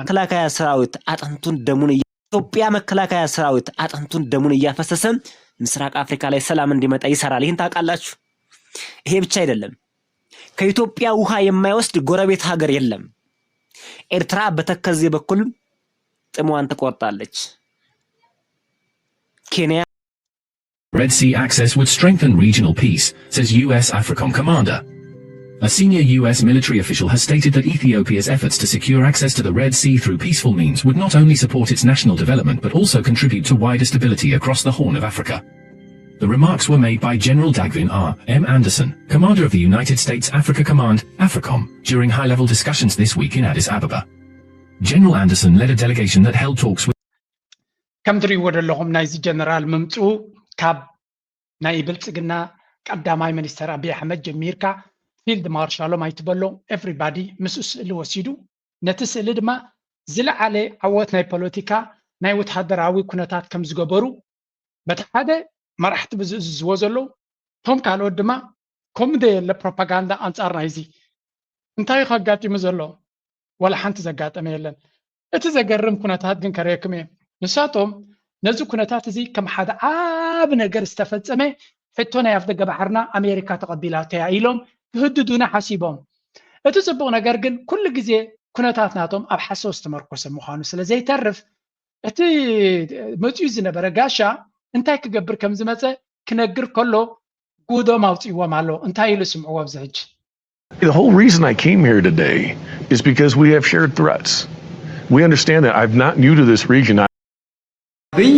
መከላከያ ሰራዊት አጥንቱን ደሙን እያ- ኢትዮጵያ መከላከያ ሰራዊት አጥንቱን ደሙን እያፈሰሰ ምስራቅ አፍሪካ ላይ ሰላም እንዲመጣ ይሰራል። ይህን ታውቃላችሁ። ይሄ ብቻ አይደለም፣ ከኢትዮጵያ ውሃ የማይወስድ ጎረቤት ሀገር የለም። ኤርትራ በተከዜ በኩል ጥሟን ትቆርጣለች። ኬንያ Red Sea access would strengthen regional peace, says U S AFRICOM commander. A senior U S military official has stated that Ethiopia's efforts to secure access to the Red Sea through peaceful means would not only support its national development but also contribute to wider stability across the Horn of Africa. The remarks were made by General Dagvin R M Anderson, commander of the United States Africa Command, AFRICOM, during high-level discussions this week in Addis Ababa. General Anderson led a delegation that held talks with ከም ትሪእዎ ዘለኹም ናይዚ ጀነራል ምምፅኡ ካብ ናይ ብልፅግና ቀዳማይ ሚኒስተር ኣብይ ኣሕመድ ጀሚርካ ፊልድ ማርሻሎም ኣይትበሎ ኤቭሪባዲ ምስኡ ስእሊ ወሲዱ ነቲ ስእሊ ድማ ዝለዓለ ዓወት ናይ ፖለቲካ ናይ ወታደራዊ ኩነታት ከም ዝገበሩ በቲ ሓደ መራሕቲ ብዝእዝዝዎ ዘለዉ እቶም ካልኦት ድማ ከምኡ ዘየለ ፕሮፓጋንዳ ኣንፃር ናይዚ እንታይ እዩ ከጋጢሙ ዘሎ? ዋላ ሓንቲ ዘጋጠመ የለን። እቲ ዘገርም ኩነታት ግን ከርእየኩም እየ። ንሳቶም ነዚ ኩነታት እዚ ከም ሓደ ዓቢ ነገር ዝተፈጸመ ሕቶ ናይ ኣፍደገ ባሕርና ኣሜሪካ ተቐቢላቶ እያ ኢሎም ክህድዱና ሓሲቦም። እቲ ጽቡቕ ነገር ግን ኩሉ ግዜ ኩነታት ናቶም ኣብ ሓሶት ዝተመርኮሰ ምዃኑ ስለ ዘይተርፍ እቲ መጺኡ ዝነበረ ጋሻ እንታይ ክገብር ከም ዝመጸ ክነግር ከሎ ጉዶም ኣውጺእዎም ኣሎ። እንታይ ኢሉ ስምዕዎ ኣብዚ ሕጂ። The whole reason I came here today is because we have shared threats. We understand that. I'm not new to this region. ኣብይ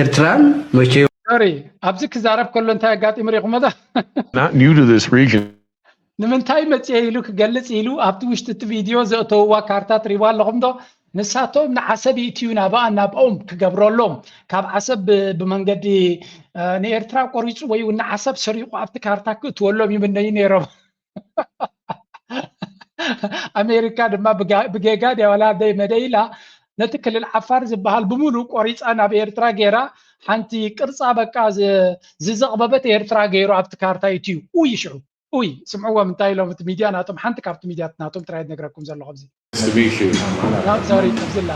ኤርትራን መቼ ሶሪ ኣብዚ ክዛረብ ከሎ እንታይ ኣጋጢሙ ሪኹሞ ዶ? Not new to this region. ንምንታይ መፅየ ኢሉ ክገልፅ ኢሉ ኣብቲ ውሽጢ እቲ ቪድዮ ዘእተውዋ ካርታ ትሪእዋ ኣለኹም ዶ? ንሳቶም ንዓሰብ ይእትዩ ናብኣን ናብኦም ክገብረሎም ካብ ዓሰብ ብ- ብመንገዲ እ፣ ንኤርትራ ቆሪፁ ወይ እውን ንዓሰብ ሰሪቑ ኣብቲ ካርታ ክእትወሎም ይምነዩ ነይሮም። ኣሜሪካ ድማ ብጋ- ብጌጋ ድያ ዋላ ደይ መደይ ኢላ ነቲ ክልል ዓፋር ዝበሃል ብምሉእ ቆሪፃ ናብ ኤርትራ ገይራ ሓንቲ ቅርፃ በቃ ዝ- ዝዘቕበበት ኤርትራ ገይሩ ኣብቲ ካርታ ይእትዩ። ኡይ ሽዑ ኡይ ስምዕዎም እንታይ ኢሎም እቲ ሚድያ ናቶም ሓንቲ ካብቲ ሚድያ ናቶም ጥራይ ነግረኩም ዘለኹ ኣብዚ ሶሪ ጠብዝላ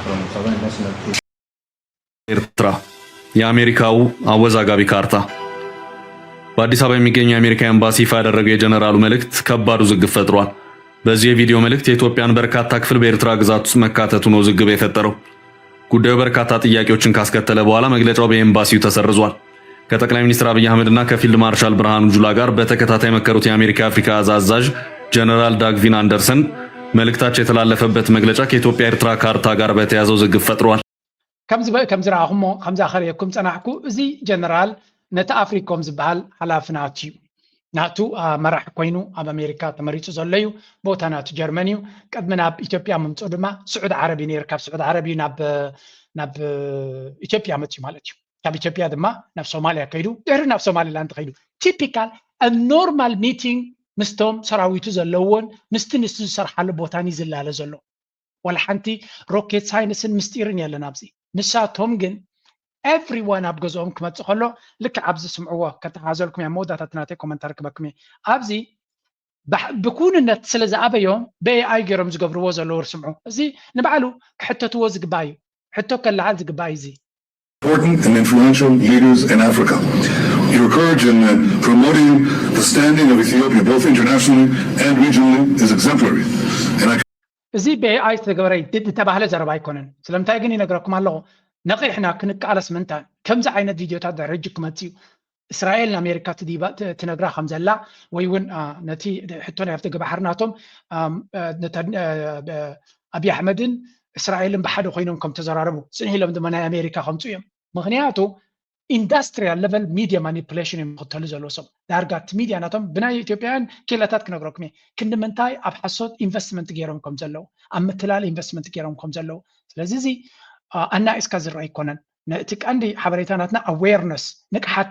ኤርትራ የአሜሪካው አወዛጋቢ ካርታ። በአዲስ አበባ የሚገኘው የአሜሪካ ኤምባሲ ይፋ ያደረገው የጀነራሉ መልእክት ከባድ ውዝግብ ፈጥሯል። በዚህ የቪዲዮ መልእክት የኢትዮጵያን በርካታ ክፍል በኤርትራ ግዛት ውስጥ መካተቱ ነው ውዝግብ የፈጠረው። ጉዳዩ በርካታ ጥያቄዎችን ካስከተለ በኋላ መግለጫው በኤምባሲው ተሰርዟል። ከጠቅላይ ሚኒስትር አብይ አህመድና ከፊልድ ማርሻል ብርሃኑ ጁላ ጋር በተከታታይ የመከሩት የአሜሪካ የአፍሪካ እዝ አዛዥ ጀነራል ዳግቪን አንደርሰን መልእክታቸው የተላለፈበት መግለጫ ከኢትዮጵያ ኤርትራ ካርታ ጋር በተያያዘ ውዝግብ ፈጥሯል። ከም ዝበ- ከም ዝረኣኹሞ ከም ዝኣኸርየኩም ፀናሕኩ እዚ ጀነራል ነቲ ኣፍሪኮም ዝበሃል ሓላፊ ናቱ እዩ ናቱ ኣ፣ መራሒ ኮይኑ ኣብ ኣሜሪካ ተመሪፁ ዘሎ እዩ ቦታ ናቱ ጀርመን እዩ ቅድሚ ናብ ኢትዮጵያ ምምፅኡ ድማ ስዑድ ዓረብ እዩ ነይሩ ካብ ስዑድ ዓረብ እዩ ናብ ናብ ኢትዮጵያ መፅኡ ማለት እዩ ካብ ኢትዮጵያ ድማ ናብ ሶማልያ ከይዱ ድሕሪ ናብ ሶማሊላንድ ከይዱ ቲፒካል ኣብ ኖርማል ሚቲንግ ምስቶም ሰራዊቱ ዘለዎን ምስቲ ንሱ ዝሰርሓሉ ቦታን እዩ ዝላለ ዘሎ ዋላ ሓንቲ ሮኬት ሳይንስን ምስጢርን የለን ኣብዚ ንሳቶም ግን ኤቭሪዋን ኣብ ገዝኦም ክመፅእ ከሎ ልክዕ ኣብዚ ስምዕዎ ከተሓዘልኩም እያ መወዳእታ እቲ ናተይ ኮመንታሪ ክበኩም እየ ኣብዚ ብኩንነት ስለ ዝኣበዮም ብኤኣይ ገይሮም ዝገብርዎ ዘለዉ ርስምዑ እዚ ንባዕሉ ክሕተትዎ ዝግባእ እዩ ሕቶ ከለዓል ዝግባእ እዩ እዚ important and influential leaders in Africa. Your courage in uh, promoting the standing of Ethiopia, both internationally and regionally, is exemplary. And I እዚ ብኤኣይ ዝተገበረ ዝተባህለ ዘረባ ኣይኮነን ስለምንታይ ግን ይነግረኩም ኣለኹ ነቒሕና ክንቃለስ ምንታን ከምዚ ዓይነት ቪድዮታት ድሕሪ ሕጂ ክመፅእ እዩ እስራኤል ንኣሜሪካ ትነግራ ከም ዘላ ወይ እውን ነቲ ሕቶ ናይ ኣፍደገ ባሕሪ ናቶም ኣብዪ ኣሕመድን እስራኤልን ብሓደ ኮይኖም ከም ተዘራረቡ ፅንሕ ኢሎም ድማ ናይ ኣሜሪካ ከምፁ እዮም ምክንያቱ ኢንዳስትሪያል ለቨል ሚድያ ማኒፕሌሽን እዮም ዝኽተሉ ዘለዉ ሰብ ዳርጋ እቲ ሚድያ ናቶም ብናይ ኢትዮጵያውያን ኬላታት ክነግረኩም እየ ክንዲ ምንታይ ኣብ ሓሶት ኢንቨስትመንት ገይሮም ከም ዘለዉ ኣብ ምትላል ኢንቨስትመንት ገይሮም ከም ዘለዉ ስለዚ እዚ ኣናኢስካ ዝረአ ኣይኮነን እቲ ቀንዲ ሓበሬታ ናትና ኣዌርነስ ንቅሓት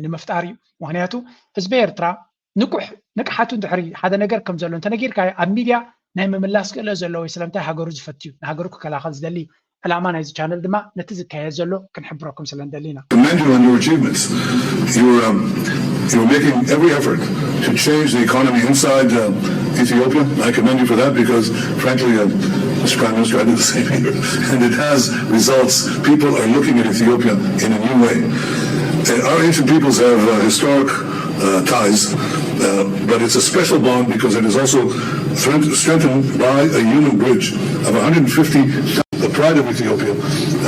ንምፍጣር እዩ ምክንያቱ ህዝቢ ኤርትራ ንቁሕ ንቅሓቱ ድሕሪ ሓደ ነገር ከም ዘሎ እንተነጊርካ ኣብ ሚድያ ናይ ምምላስ ክእለ ዘለዎ ስለምንታይ ሃገሩ ዝፈትዩ ንሃገሩ ክከላኸል ዝደሊ ዕላማ ናይዚ ቻነል ድማ ነቲ ዝካየድ ዘሎ ክንሕብረኩም ስለ እንደሊና። Commend you on your achievements. You're um, you're making every effort to change the economy inside uh, Ethiopia. I commend you for that because, frankly, uh, Mister Prime Minister, I did the same here, and it has results. People are looking at Ethiopia in a new way. Uh, our ancient peoples have uh, historic uh, ties, uh, but it's a special bond because it is also strength- strengthened by a human bridge of one hundred fifty. The pride of Ethiopia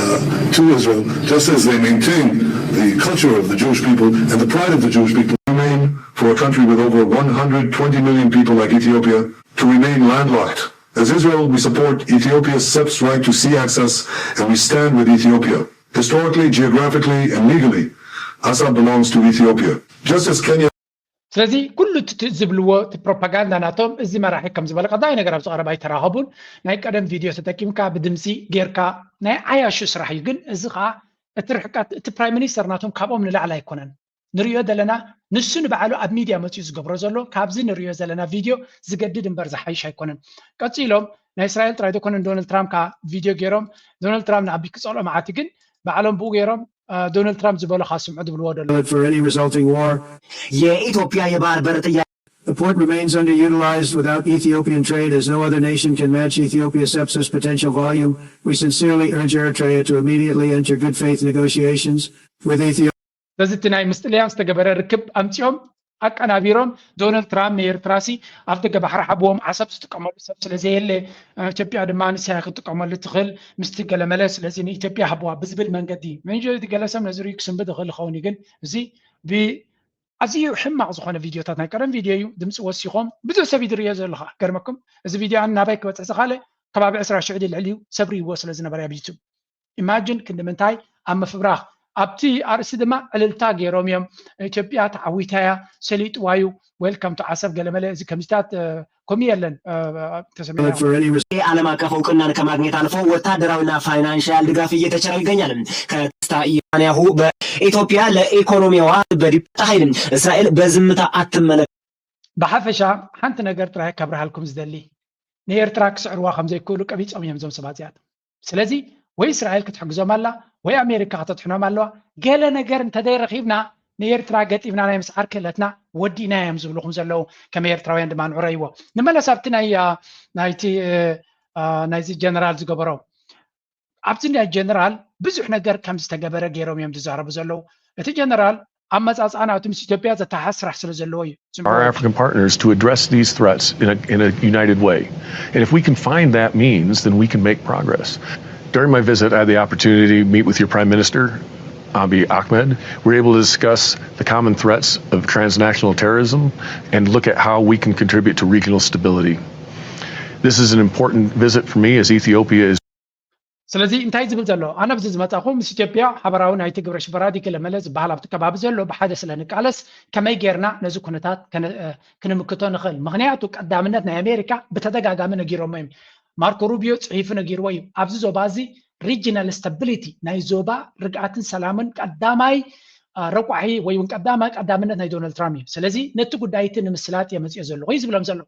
uh, to Israel, just as they maintain the culture of the Jewish people and the pride of the Jewish people. Remain for a country with over one hundred twenty million people like Ethiopia to remain landlocked. As Israel, we support Ethiopia's SEP's right to sea access, and we stand with Ethiopia. Historically, geographically, and legally, Assab belongs to Ethiopia. Just as Kenya ስለዚ ኩሉ እቲ ዝብልዎ እቲ ፕሮፓጋንዳ ናቶም እዚ መራሒ ከም ዝበለ ቀዳይ ነገር ኣብዚ ቀረባ ኣይተራኸቡን። ናይ ቀደም ቪድዮ ተጠቂምካ ብድምፂ ጌርካ ናይ ዓያሹ ስራሕ እዩ። ግን እዚ ከዓ እቲ ርሕቀት እቲ ፕራይም ሚኒስተር ናቶም ካብኦም ንላዕሊ ኣይኮነን። ንሪኦ ዘለና ንሱ ንባዕሉ ኣብ ሚድያ መፅኡ ዝገብሮ ዘሎ ካብዚ ንሪኦ ዘለና ቪድዮ ዝገድድ እምበር ዝሓይሽ ኣይኮነን። ቀፂሎም ናይ እስራኤል ጥራይ ዘይኮነ ዶናልድ ትራምፕ ከዓ ቪድዮ ገይሮም ዶናልድ ትራምፕ ንኣቢ ክፀልኦ መዓልቲ ግን ባዕሎም ብኡ ገይሮም ዶናልድ ትራምፕ ዝበሎ ከዓ ስምዑ ዝብልዎ ደሎ for any resulting war. የኢትዮጵያ የባህር በር ጥያቄ The port remains underutilized. Without Ethiopian trade, as no other nation can match Ethiopia's sepsis potential volume, we sincerely urge Eritrea to immediately enter good faith negotiations with Ethiopia. ስለዚ እቲ ናይ ምስ ጥልያን ዝተገበረ ርክብ ኣምፂኦም ኣቀናቢሮም ዶናልድ ትራምፕ ንኤርትራሲ ኣብ ደገ ባሕሪ ሓብዎም ዓሰብ ዝጥቀመሉ ሰብ ስለዘየለ ኢትዮጵያ ድማ ንስያ ክትጥቀመሉ ትኽእል ምስቲ ገለመለ ስለዚ ንኢትዮጵያ ሃብዋ ብዝብል መንገዲ መንጀ እቲ ገለ ሰብ ነዚ ርዩ ክስንብድ ይኽእል ይኸውን እዩ ግን እዚ ኣዝዩ ሕማቕ ዝኾነ ቪድዮታት ናይ ቀደም ቪድዮ እዩ ድምፂ ወሲኾም ብዙሕ ሰብ ይድርዮ ዘለኻ ገርመኩም እዚ ቪድዮ ኣን ናባይ ክበፅሕ ዝኻለ ከባቢ ዕስራ ሽሕ ልዕሊ እዩ ሰብ ርእይዎ ስለ ዝነበረ ኣብ ዩቱብ ኢማጅን ክንዲ ምንታይ ኣብ ምፍብራኽ ኣብቲ ኣርእስቲ ድማ ዕልልታ ገይሮም እዮም ኢትዮጵያ ተዓዊታ እያ ሰሊጥዋ እዩ ዌልካም ቱ ዓሰብ ገለመለ እዚ ከምዚታት ኮሚ የለን ተሰሚዑ ዓለም አቀፍ እውቅናን ከማግኘት አልፎ ወታደራዊና ፋይናንሻል ድጋፍ እየተቸረው ይገኛል። ከስታ ኔታንያሁ በኢትዮጵያ ለኢኮኖሚዋ በዲፕ ኃይል እስራኤል በዝምታ አትመለከትም። ብሓፈሻ ሓንቲ ነገር ጥራይ ከብርሃልኩም ዝደሊ ንኤርትራ ክስዕርዋ ከም ዘይክእሉ ቀቢጾም እዮም እዞም ሰባት እዚኣቶም። ስለዚ ወይ እስራኤል ክትሕግዞም ኣላ ወይ ኣሜሪካ ከተድሕኖም ኣለዋ። ገለ ነገር እንተዘይረኺብና ንኤርትራ ገጢምና ናይ ምስዓር ክእለትና ወዲእና እዮም ዝብልኹም ዘለዉ። ከም ኤርትራውያን ድማ ንዕረይዎ። ንመለስ ኣብቲ ናይ ናይቲ ናይዚ ጀነራል ዝገበሮ ኣብዚ ናይ ጀነራል ብዙሕ ነገር ከም ዝተገበረ ገይሮም እዮም ዝዛረቡ ዘለዉ። እቲ ጀነራል ኣመጻጽኣ ናቱ ምስ ኢትዮጵያ ዘተሓዝ ስራሕ ስለ ዘለዎ እዩ። our African partners to address these threats in a, in a united way. And if we can find that means, then we can make progress. During my visit, I had the opportunity to meet with your Prime Minister, Abiy Ahmed. We were able to discuss the common threats of transnational terrorism and look at how we can contribute to regional stability. This is an important visit for me as Ethiopia is ስለዚ እንታይ ዝብል ዘሎ ኣነ ብዚ ዝመፃኹ ምስ ኢትዮጵያ ሓበራዊ ናይቲ ግብረ ሽበራ ዲገለ መለ ዝበሃል ኣብቲ ከባቢ ዘሎ ብሓደ ስለ ንቃለስ ከመይ ጌርና ነዚ ኩነታት ክንምክቶ ንኽእል ምክንያቱ ቀዳምነት ናይ ኣሜሪካ ብተደጋጋሚ ነጊሮሞ እዮም ማርኮ ሩቢዮ ፅሒፉ ነጊርዎ እዩ ኣብዚ ዞባ እዚ regional stability ናይ ዞባ ርግኣትን ሰላምን ቀዳማይ ረቋሒ ወይ እውን ቀዳማይ ቀዳምነት ናይ ዶናልድ ትራምፕ እዩ ስለዚ ነቲ ጉዳይ እቲ ንምስላጥ እየ መፅኦ ዘለኹ እዩ ዝብሎም ዘሎ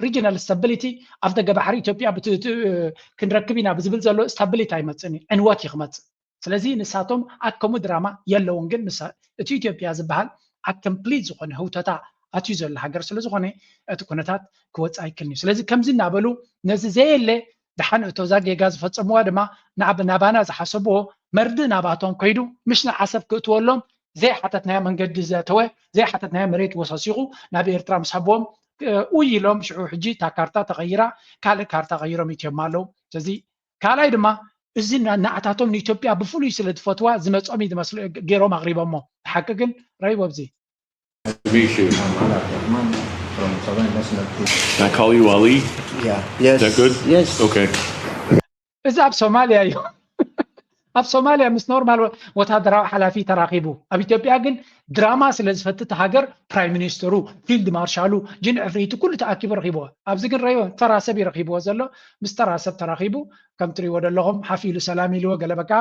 regional stability ኣብ ደገ ባሕሪ ኢትዮጵያ ክንረክብ ኢና ብዝብል ዘሎ stability ኣይመፅእን እዩ ዕንወት እዩ ክመፅእ ስለዚ ንሳቶም ኣከሙ ድራማ የለውን ግን እቲ ኢትዮጵያ ዝበሃል ኣብ complete ዝኾነ ህውተታ ኣትዩ ዘሎ ሃገር ስለዝኾነ እቲ ኩነታት ክወፅእ ኣይክልን እዩ ስለዚ ከምዚ እናበሉ ነዚ ዘየለ ደሓን እቶ እዛ ጌጋ ዝፈፀምዋ ድማ ናባና ዝሓሰብዎ መርድእ ናባቶም ከይዱ ምሽ ንዓሰብ ክእትወሎም ዘይሓተትናዮ መንገዲ ዘተወ ዘይሓተትናዮ መሬት ወሰሲኹ ናብ ኤርትራ ምስ ሃብዎም ኡይ ኢሎም ሽዑ ሕጂ እታ ካርታ ተቐይራ ካልእ ካርታ ቀይሮም ኢትዮም ኣለዉ ስለዚ ካልኣይ ድማ እዚ ናዕታቶም ንኢትዮጵያ ብፍሉይ ስለ ዝፈትዋ ዝመፆም እዩ ዝመስሉ ገይሮም ኣቕሪቦሞ ሓቂ ግን ረይቦ ብዚ Can I call you Ali? Yeah. Yes. Is that good? Yes. Okay. እዚ ኣብ ሶማልያ እዩ ኣብ ሶማልያ ምስ ኖርማል ወታደራዊ ሓላፊ ተራኺቡ ኣብ ኢትዮጵያ ግን ድራማ ስለ ዝፈትት ሃገር ፕራይም ሚኒስተሩ ፊልድ ማርሻሉ ጅን ዕፍሪቱ ኩሉ ተኣኪቡ ረኺብዎ ኣብዚ ግን ረዮ ተራ ሰብ ይረኺብዎ ዘሎ ምስ ተራ ሰብ ተራኺቡ ከም ትሪዎ ዘለኹም ሓፍ ኢሉ ሰላም ኢልዎ ገለ በቃ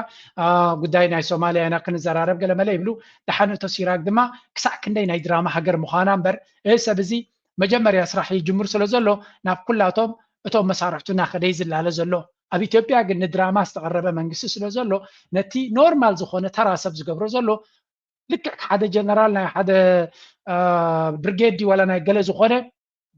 ጉዳይ ናይ ሶማልያ ኢና ክንዘራረብ ገለ መለ ይብሉ ደሓን እቶ ሲራክ ድማ ክሳዕ ክንደይ ናይ ድራማ ሃገር ምዃና እምበር እዚ ሰብ እዚ መጀመርያ ስራሕ ይጅምር ስለ ዘሎ ናብ ኩላቶም እቶም መሳርሕቱ ናኸደይ ዝላለ ዘሎ ኣብ ኢትዮጵያ ግን ንድራማ ዝተቐረበ መንግስቲ ስለ ዘሎ፣ ነቲ ኖርማል ዝኾነ ተራ ሰብ ዝገብሮ ዘሎ፣ ልክዕ ሓደ ጀነራል ናይ ሓደ ብርጌድ ዋላ ናይ ገለ ዝኾነ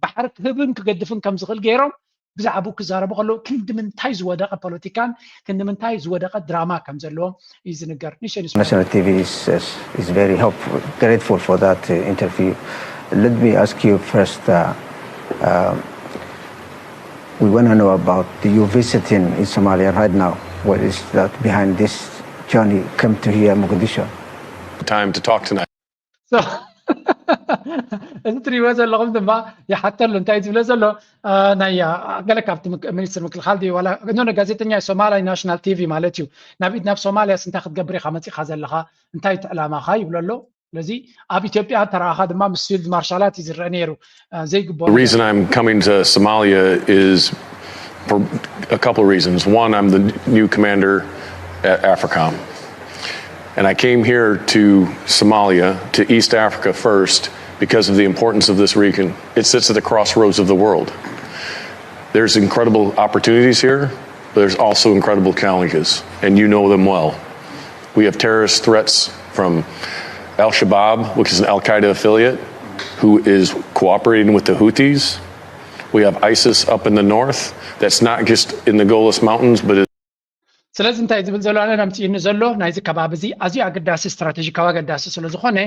ባሕሪ ክህብን ክገድፍን ከም ዝኽእል ገይሮም ብዛዕባኡ ክዛረቡ ከለዉ ክንዲ ምንታይ ዝወደቐ ፖለቲካን ክንዲ ምንታይ ዝወደቐ ድራማ ከም ዘለዎም እዩ ዝንገር። ንሸን National T V is, is, is very helpful, grateful for that uh, interview. Let me ask you first. Uh, uh, we want to know about you visiting in Somalia right now. What is that behind this journey? Come to here, Mogadishu. Time to talk tonight. እዚ ትሪእዎ ዘለኹም ድማ ይሓተሉ እንታይ ዝብለ ዘሎ ናይ ገለ ካብቲ ሚኒስትር ምክልኻል ድዩ ዋላ ኖ ጋዜጠኛ ሶማላይ ናሽናል ቲቪ ማለት እዩ ናብ ኢድ ናብ ሶማልያስ እንታይ ክትገብር ኢኻ መፂኻ ዘለኻ እንታይ እቲ ዕላማኻ ይብሎ ኣሎ ስለዚ ኣብ ኢትዮጵያ ተረኣኻ ድማ ምስ ፊልድ ማርሻላት እዩ ዝረአ ነይሩ ዘይግበኦ The reason I'm coming to Somalia is for a couple of reasons. One, I'm the new commander at AFRICOM. And I came here to Somalia, to East Africa first, because of the importance of this region. It sits at the crossroads of the world. There's incredible opportunities here, but there's also incredible challenges, and you know them well. We have terrorist threats from Al Shabaab, which is an Al Qaeda affiliate, who is cooperating with the Houthis. We have ISIS up in the north. That's not just in the Golis Mountains, but ስለዚ እንታይ ዝብል ዘሎ ኣነ ኣምፅእኒ ዘሎ ናይዚ ከባቢ እዚ ኣዝዩ ኣገዳሲ ስትራቴጂካዊ ኣገዳሲ ስለ ዝኾነ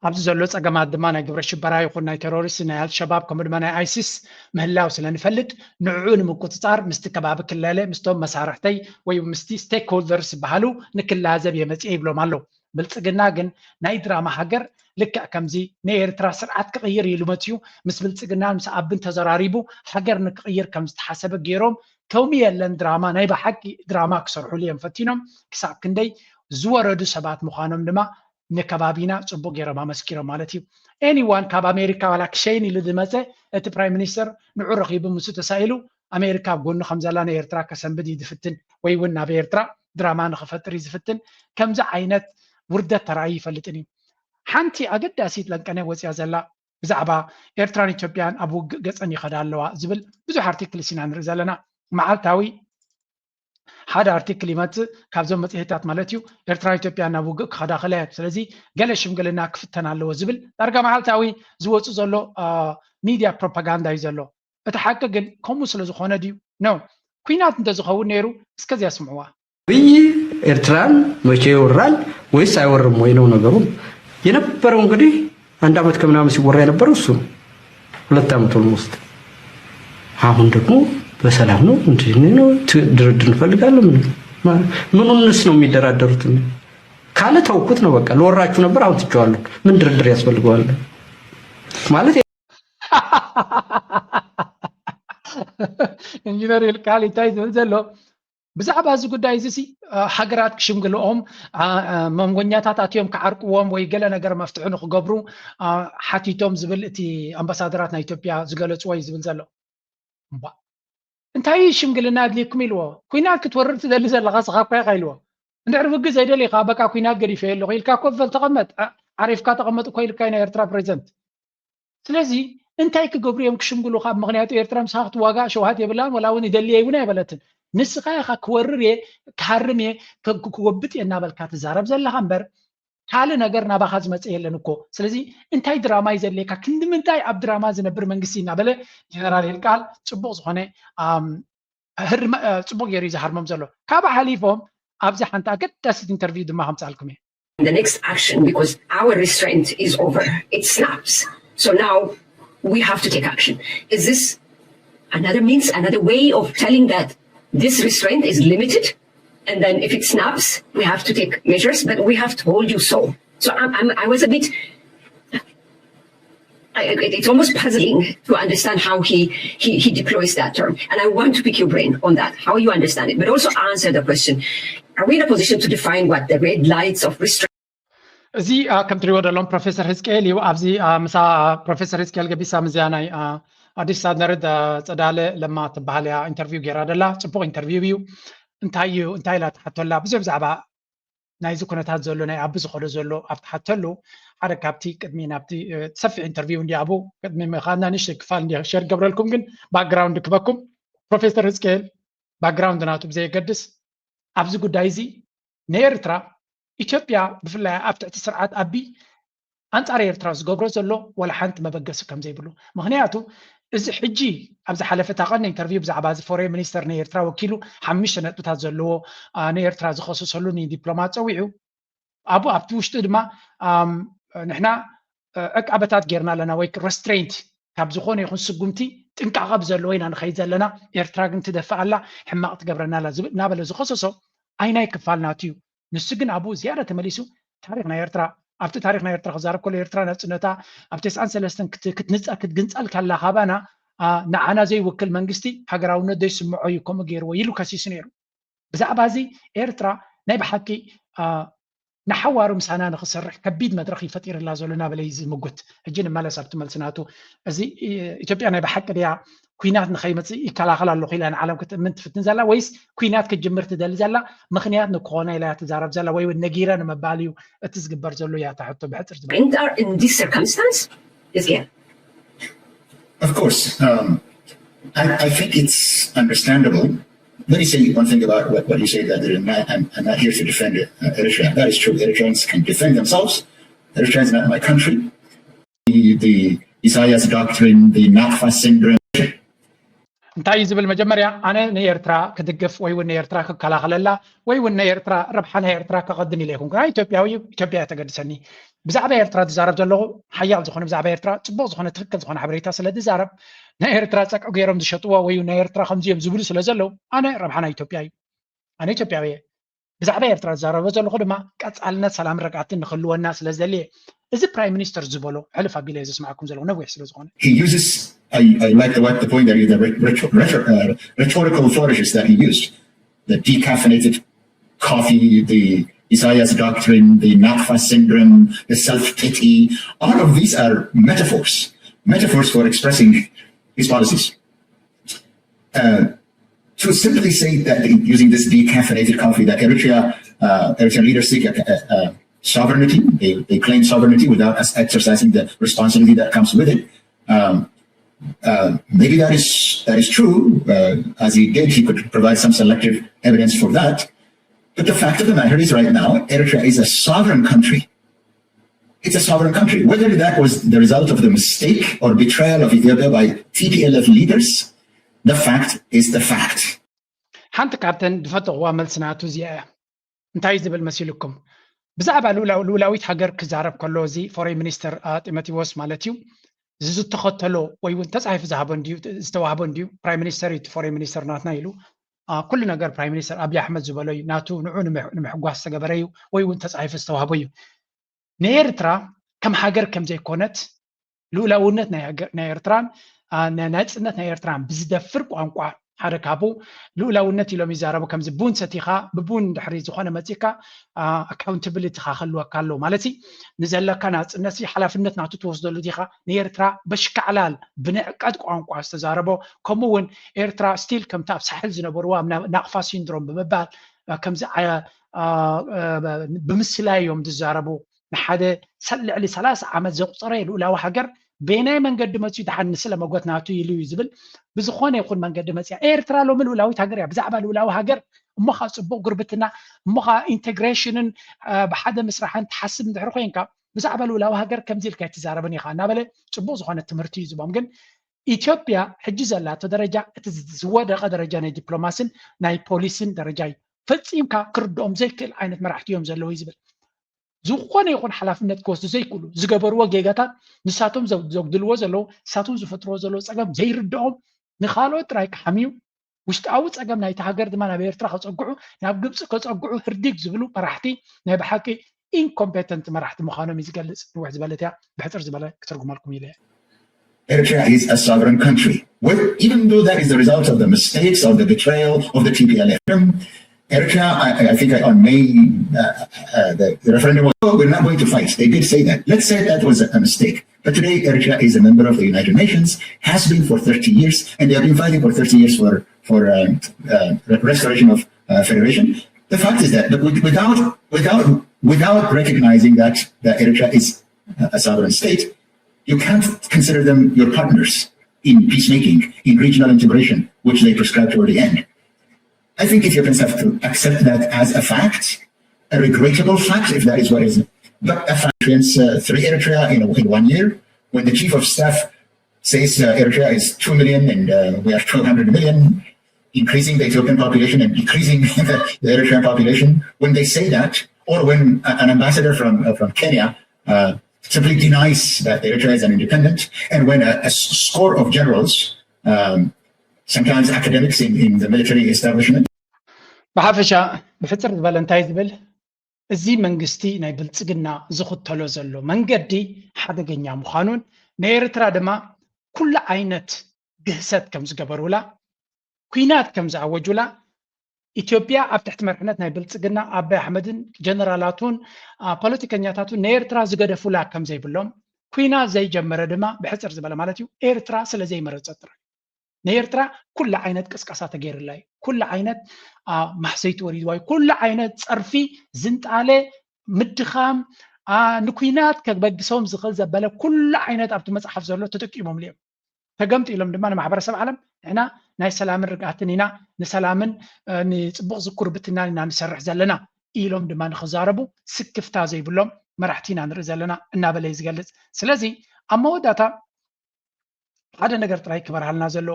ኣብዚ ዘሎ ፀገማት ድማ ናይ ግብረ ሽበራ ይኹን ናይ ቴሮሪስት ናይ ኣልሸባብ ከምኡ ድማ ናይ ኣይሲስ ምህላው ስለ ንፈልጥ ንዕኡ ንምቁፅፃር ምስቲ ከባቢ ክለለ ምስቶም መሳርሕተይ ወይ ምስቲ ስቴክሆልደርስ ዝበሃሉ ንክላዘብ እየ መፅየ ይብሎም ኣሎ ብልፅግና ግን ናይ ድራማ ሃገር ልክዕ ከምዚ ንኤርትራ ስርዓት ክቕይር ኢሉ መፅዩ ምስ ብልፅግናን ምስ ኣብን ተዘራሪቡ ሃገር ንክቕይር ከም ዝተሓሰበ ገይሮም ቶም የለን ድራማ ናይ ብሓቂ ድራማ ክሰርሑሉ እዮም ፈቲኖም ክሳብ ክንደይ ዝወረዱ ሰባት ምዃኖም ድማ ንከባቢና ፅቡቅ ገይሮም ኣመስኪሮም ማለት እዩ anyone ካብ ኣሜሪካ ዋላ ክሸይን ኢሉ ዝመፀ እቲ ፕራይም ሚኒስተር ንዑ ረኺቡ ምስኡ ተሳኢሉ ኣሜሪካ ኣብ ጎኑ ከም ዘላ ንኤርትራ ከሰንብድ እዩ ዝፍትን ወይ እውን ናብ ኤርትራ ድራማ ንክፈጥር እዩ ዝፍትን ከምዚ ዓይነት ውርደት ተራእዩ ይፈልጥን እዩ ሓንቲ ኣገዳሲት ለንቀነ ወፅያ ዘላ ብዛዕባ ኤርትራን ኢትዮጵያን ኣብ ውግእ ገፀን ይኸዳ ኣለዋ ዝብል ብዙሕ ኣርቲክልስ ኢና ንርኢ ዘለና መዓልታዊ ሓደ ኣርቲክል ይመፅእ ካብዞም መፅሄታት ማለት እዩ ኤርትራን ኢትዮጵያን ናብ ውግእ ክኸዳ ክለያት ስለዚ ገለ ሽምግልና ክፍተን ኣለዎ ዝብል ዳርጋ መዓልታዊ ዝወፁ ዘሎ ሚድያ ፕሮፓጋንዳ እዩ ዘሎ እቲ ሓቂ ግን ከምኡ ስለ ዝኾነ ድዩ ነው ኩናት እንተዝኸውን ነይሩ እስከዚያ ስምዕዋ ብይ ኤርትራን መቼ ይወራል ወይስ አይወርም ወይ ነው ነገሩ የነበረው እንግዲህ አንድ አመት ከምናምን ሲወራ የነበረው እሱ ነው ሁለት አመት ኦልሞስት አሁን ደግሞ በሰላም ነው እንትን ነው ድርድር እንፈልጋለን ምንስ ነው የሚደራደሩት ካለ ተውኩት ነው በቃ ልወራችሁ ነበር አሁን ትቼዋለሁ ምን ድርድር ያስፈልገዋል ማለት ኢንጂነር ይልቃል እንታይ ዝብል ዘሎ ብዛዕባ እዚ ጉዳይ እዚ ሃገራት ክሽምግልኦም መንጎኛታት ኣትዮም ክዓርቅዎም ወይ ገለ ነገር መፍትሒ ንክገብሩ ሓቲቶም ዝብል እቲ ኣምባሳደራት ናይ ኢትዮጵያ ዝገለፅዎ እዩ ዝብል ዘሎ እንታይ ሽምግልና ኣድልየኩም ኢልዎ ኩናት ክትወርድ ትደሊ ዘለካ ስኻ እኳ ኢካ ኢልዎ እንድሕር ውግእ ዘይደሊካ በቃ ኩናት ገዲፈ ኣለኹ ኢልካ ኮፍ በል ተቐመጥ ዓሪፍካ ተቐመጥ እኮ ኢልካ ናይ ኤርትራ ፕሬዚደንት ስለዚ እንታይ ክገብሩ እዮም ክሽምግሉኻ ምክንያቱ ኤርትራ ምሳኻ ክትዋጋእ ሸውሃት የብላን ወላ እውን ይደልየ እውን ኣይበለትን ንስኻ ኢኻ ክወርር እየ ክሃርም እየ ክጎብጥ እየ እናበልካ ትዛረብ ዘለኻ እምበር ካልእ ነገር ናባኻ ዝመፅእ የለን እኮ ስለዚ እንታይ ድራማ እዩ ዘድልየካ ክንዲ ምንታይ ኣብ ድራማ ዝነብር መንግስቲ እናበለ ጀነራል ይልቃል ፅቡቅ ዝኾነ ፅቡቅ ገይሩ እዩ ዝሃርሞም ዘሎ ካብ ሓሊፎም ኣብዚ ሓንቲ ኣገዳሲት ኢንተርቪው ድማ ከምፃልኩም እየ the next action because our restraint is over. It snaps. So now we have to take action. Is this another means, another way of telling that this restraint is limited? And then if it snaps, we have to take measures, but we have to hold you so. So I'm, I'm, I was a bit I, it's almost puzzling to understand how he, he, he deploys that term. And I want to pick your brain on that, how you understand it, but also answer the question, are we in a position to define what the red lights of restraint እዚ ከም ትሪዎ ዘለኹም ፕሮፌሰር ህዝቅኤል እዩ ኣብዚ ምሳ ፕሮፌሰር ህዝቅኤል ገቢሳ ምዝያ ናይ ኣዲስ ስታንዳርድ ፀዳለ ለማ ትበሃል እያ ኢንተርቪው ገይራ ደላ ፅቡቅ ኢንተርቪው እዩ እንታይ እዩ እንታይ ኢላ ትሓቶላ ብዙሕ ብዛዕባ ናይዚ ኩነታት ዘሎ ናይ ኣቢ ዝኸዶ ዘሎ ኣብ ትሓተሉ ሓደ ካብቲ ቅድሚ ናብቲ ሰፊሕ ኢንተርቪው እንዲ ኣቡ ቅድሚ ምኻድና ንእሽተይ ክፋል እንዲ ሸር ገብረልኩም ግን ባክግራውንድ ክበኩም ፕሮፌሰር ህዝቅኤል ባክግራውንድ ናቱ ብዘየገድስ ኣብዚ ጉዳይ እዚ ንኤርትራ ኢትዮጵያ ብፍላይ ኣብ ትሕቲ ስርዓት ኣቢ ኣንጻር ኤርትራ ዝገብሮ ዘሎ ዋላ ሓንቲ መበገሲ ከም ዘይብሉ። ምክንያቱ እዚ ሕጂ ኣብ ዝሓለፈ እታ ቀንዲ ኢንተርቪው ብዛዕባ እዚ ፎሬን ሚኒስተር ንኤርትራ ወኪሉ ሓሙሽተ ነጥብታት ዘለዎ ንኤርትራ ዝኸሰሰሉ ንዲፕሎማት ጸዊዑ ኣብኡ ኣብቲ ውሽጢ ድማ ንሕና ዕቃበታት ጌርና ኣለና ወይ ረስትሬንት ካብ ዝኾነ ይኹን ስጉምቲ ጥንቃቐ ብዘለዎ ኢና ንኸይድ ዘለና። ኤርትራ ግን ትደፍእ ኣላ፣ ሕማቕ ትገብረና ኣላ ዝብል እናበለ ዝኸሰሶ ኣይናይ ክፋል ናቱ እዩ። ንሱ ግን ኣብኡ ዝያዳ ተመሊሱ ታሪኽ ናይ ኤርትራ ኣብቲ ታሪኽ ናይ ኤርትራ ክዛረብ ከሎ ኤርትራ ናጽነታ ኣብ ተስዓን ሰለስተን ክትንጻ ክትግንጸል ከላ ካባና ንዓና ዘይውክል መንግስቲ ሃገራውነት ዘይስምዖ እዩ ከምኡ ገይርዎ ኢሉ ከሲሱ ነይሩ። ብዛዕባ እዚ ኤርትራ ናይ ብሓቂ ንሓዋሩ ምሳና ንክሰርሕ ከቢድ መድረኽ ይፈጢርላ ዘሎ እናበለ እዩ ዝምጉት። ሕጂ ንመለስ ኣብቲ መልሲ ናቱ። እዚ ኢትዮጵያ ናይ ብሓቂ ድያ ኩናት ንኸይመፅእ ይከላኸል ኣለኹ ኢላ ንዓለም ክትእምን ትፍትን ዘላ ወይስ ኩናት ክትጅምር ትደሊ ዘላ ምክንያት ንክኾና ኢላ እያ ትዛረብ ዘላ ወይ እውን ነጊረ ንምባል እዩ እቲ ዝግበር ዘሎ እያ እታ ሕቶ ብሕፅር ዝበለ። Things are in this circumstance is yeah. Of course, um, I, I think it's understandable. Let me say one thing about what, what you said that I'm not, I'm, I'm not here to defend uh, Eritrea. That is true. Eritreans can defend themselves. Eritrea is not my country. The, the Isaias doctrine, the Nakfa syndrome. እንታይ እዩ ዝብል መጀመርያ ኣነ ንኤርትራ ክድግፍ ወይ እውን ንኤርትራ ክከላኸለላ ወይ እውን ንኤርትራ ረብሓ ናይ ኤርትራ ከቐድም ኢለ ይኹን ግና ኢትዮጵያዊ ኢትዮጵያ ተገድሰኒ ብዛዕባ ኤርትራ ዝዛረብ ዘለኹ ሓያል ዝኾነ ብዛዕባ ኤርትራ ፅቡቅ ዝኾነ ትክክል ዝኾነ ሓበሬታ ስለ ዝዛረብ ናይ ኤርትራ ፀቅዒ ገይሮም ዝሸጥዎ ወይ ናይ ኤርትራ ከምዚ እዮም ዝብሉ ስለ ዘለዉ ኣነ ረብሓ ናይ ኢትዮጵያ እዩ ኣነ ኢትዮጵያዊ እየ ብዛዕባ ኤርትራ ዝዛረበ ዘለኹ ድማ ቀፃልነት ሰላም ረግኣትን ንክህልወና ስለ ዝደልየ እዚ ፕራይም ሚኒስተር ዝበሎ ሕልፍ ኣቢለ እየ ዘስማዕኩም ዘለኹ ነዊሕ ስለ ዝኾነ He uses, I, I like the, what the point that you, the rhetor- rhetor- uh, rhetorical flourishes that he used. The decaffeinated coffee, the Isaias doctrine, the Nakfa syndrome, the self-pity. All of these are metaphors, metaphors for expressing his policies. Uh, to simply say that using this decaffeinated coffee that Eritrea, uh, Eritrean leaders seek a, a, a sovereignty, they, they claim sovereignty without us exercising the responsibility that comes with it. Um, uh, maybe that is that is true. Uh, as he did, he could provide some selective evidence for that. But the fact of the matter is, right now, Eritrea is a sovereign country. It's a sovereign country. Whether that was the result of the mistake or betrayal of Ethiopia by T P L F leaders, the fact is the fact. ሓንቲ ካብተን ዝፈተኽዋ መልሲ ናቱ እዚኣ እያ እንታይ ዝብል መሲልኩም ብዛዕባ ልኡላዊት ሃገር ክዛረብ ከሎ እዚ ፎሬን ሚኒስተር ጢሞቴዎስ ማለት እዩ ዝተኸተሎ ወይ እውን ተፃሒፉ ዝሃቦ እንድዩ ዝተዋህቦ እንድዩ ፕራይም ሚኒስተር እዩ ፎሬን ሚኒስተር ናትና ኢሉ ኩሉ ነገር ፕራይም ሚኒስተር ኣብይ ኣሕመድ ዝበሎ እዩ ናቱ ንዑ ንምሕጓስ ዝተገበረ እዩ ወይ እውን ተፃሒፉ ዝተዋህቦ እዩ ንኤርትራ ከም ሃገር ከም ዘይኮነት ልኡላውነት ናይ ኤርትራን ናጽነት ናይ ኤርትራን ብዝደፍር ቋንቋ ሓደ ካብኡ ልኡላውነት ኢሎም ይዛረቡ ከምዚ ቡን ሰቲኻ ብቡን ድሕሪ ዝኾነ መጺካ ኣካውንታብሊቲ ኻ ከልወካ ኣሎ ማለት ንዘለካ ናጽነት ሓላፍነት ናቱ ትወስደሉ ዲኻ ንኤርትራ በሽካዕላል ብንዕቀት ቋንቋ ዝተዛረቦ ከምኡ እውን ኤርትራ ስቲል ከምቲ ኣብ ሳሕል ዝነበርዋ ናቕፋ ሲንድሮም ብምባል ከምዚ ብምስላይ እዮም ዝዛረቡ ንሓደ ልዕሊ ሰላሳ ዓመት ዘቑፀረ ልኡላዊ ሃገር በየናይ መንገዲ መፅዩ ድሓን ንስለ መጎት ናቱ ኢሉ እዩ ዝብል ብዝኾነ ይኹን መንገዲ መፅያ ኤርትራ ሎሚ ልኡላዊት ሃገር እያ ብዛዕባ ልኡላዊ ሃገር እሞ ከዓ ፅቡቅ ጉርብትና እሞ ከዓ ኢንቴግሬሽንን ብሓደ ምስራሕን ትሓስብ እንድሕር ኮይንካ ብዛዕባ ልኡላዊ ሃገር ከምዚ ኢልካ ኣይትዛረብን ኢኻ እናበለ ፅቡቅ ዝኾነ ትምህርቲ እዩ ዝቦም ግን ኢትዮጵያ ሕጂ ዘላቶ ደረጃ እቲ ዝወደቀ ደረጃ ናይ ዲፕሎማስን ናይ ፖሊስን ደረጃ እዩ ፈፂምካ ክርድኦም ዘይክእል ዓይነት መራሕቲ እዮም ዘለዉ እዩ ዝብል ዝኾነ ይኹን ሓላፍነት ክወስዱ ዘይክእሉ ዝገበርዎ ጌጋታት ንሳቶም ዘጉድልዎ ዘለዉ ንሳቶም ዝፈጥርዎ ዘለዉ ፀገም ዘይርድኦም ንካልኦት ጥራይ ክሓምዩ ውሽጣዊ ፀገም ናይቲ ሃገር ድማ ናብ ኤርትራ ከፀግዑ ናብ ግብፂ ከፀግዑ ህርዲግ ዝብሉ መራሕቲ ናይ ብሓቂ ኢንኮምፔተንት መራሕቲ ምዃኖም እዩ ዝገልፅ ንውሕ ዝበለት እያ ብሕፅር ዝበለ ክትርጉመልኩም ኢለ Eritrea is a sovereign country. Well, even though that is the result of the mistakes, of the betrayal of the T P L F, Eritrea, I, I think on May, uh, uh, the, the referendum was, oh, we're not going to fight. They did say that. Let's say that was a, a mistake. But today, Eritrea is a member of the United Nations, has been for thirty years, and they have been fighting for thirty years for, for um, uh, restoration of uh, federation. The fact is that without, without, without recognizing that, that Eritrea is a sovereign state, you can't consider them your partners in peacemaking, in regional integration, which they prescribe toward the end. I think Ethiopians have to accept that as a fact, a regrettable fact, if that is what is. But a fact, uh, three Eritrea in, in one year, when the chief of staff says uh, Eritrea is two million and uh, we have twelve hundred million, increasing the Ethiopian population and decreasing the, the Eritrean population, when they say that, or when a- an ambassador from, uh, from Kenya uh, simply denies that Eritrea is an independent, and when a, a s- score of generals, um, sometimes academics in, in the military establishment, ብሓፈሻ ብሕፅር ዝበለ እንታይ ዝብል፣ እዚ መንግስቲ ናይ ብልፅግና ዝኽተሎ ዘሎ መንገዲ ሓደገኛ ምዃኑን ንኤርትራ ድማ ኩሉ ዓይነት ግህሰት ከም ዝገበሩላ፣ ኲናት ከም ዝኣወጁላ፣ ኢትዮጵያ ኣብ ትሕቲ መርሕነት ናይ ብልፅግና ኣባይ ኣሕመድን ጀነራላቱን ፖለቲከኛታቱን ንኤርትራ ዝገደፉላ ከም ዘይብሎም፣ ኲናት ዘይጀመረ ድማ ብሕፅር ዝበለ ማለት እዩ ኤርትራ ስለ ዘይመረፀት ጥራይ። ንኤርትራ ኩሉ ዓይነት ቅስቀሳ ተገይርላ እዩ። ኩሉ ዓይነት ማህሰይቲ ወሪድዋ እዩ። ኩሉ ዓይነት ፀርፊ፣ ዝንጣለ፣ ምድኻም፣ ንኩናት ከበግሶም ዝኽእል ዘበለ ኩሉ ዓይነት ኣብቲ መፅሓፍ ዘሎ ተጠቂሞምሉ እዮም። ተገምጢሎም ድማ ንማሕበረሰብ ዓለም ንሕና ናይ ሰላምን ርግኣትን ኢና፣ ንሰላምን ንፅቡቕ ዝኩርብትናን ኢና ንሰርሕ ዘለና ኢሎም ድማ ንክዛረቡ ስክፍታ ዘይብሎም መራሕቲ ኢና ንርኢ ዘለና እናበለ እዩ ዝገልፅ። ስለዚ ኣብ መወዳእታ ሓደ ነገር ጥራይ ክበርሃልና ዘሎ፣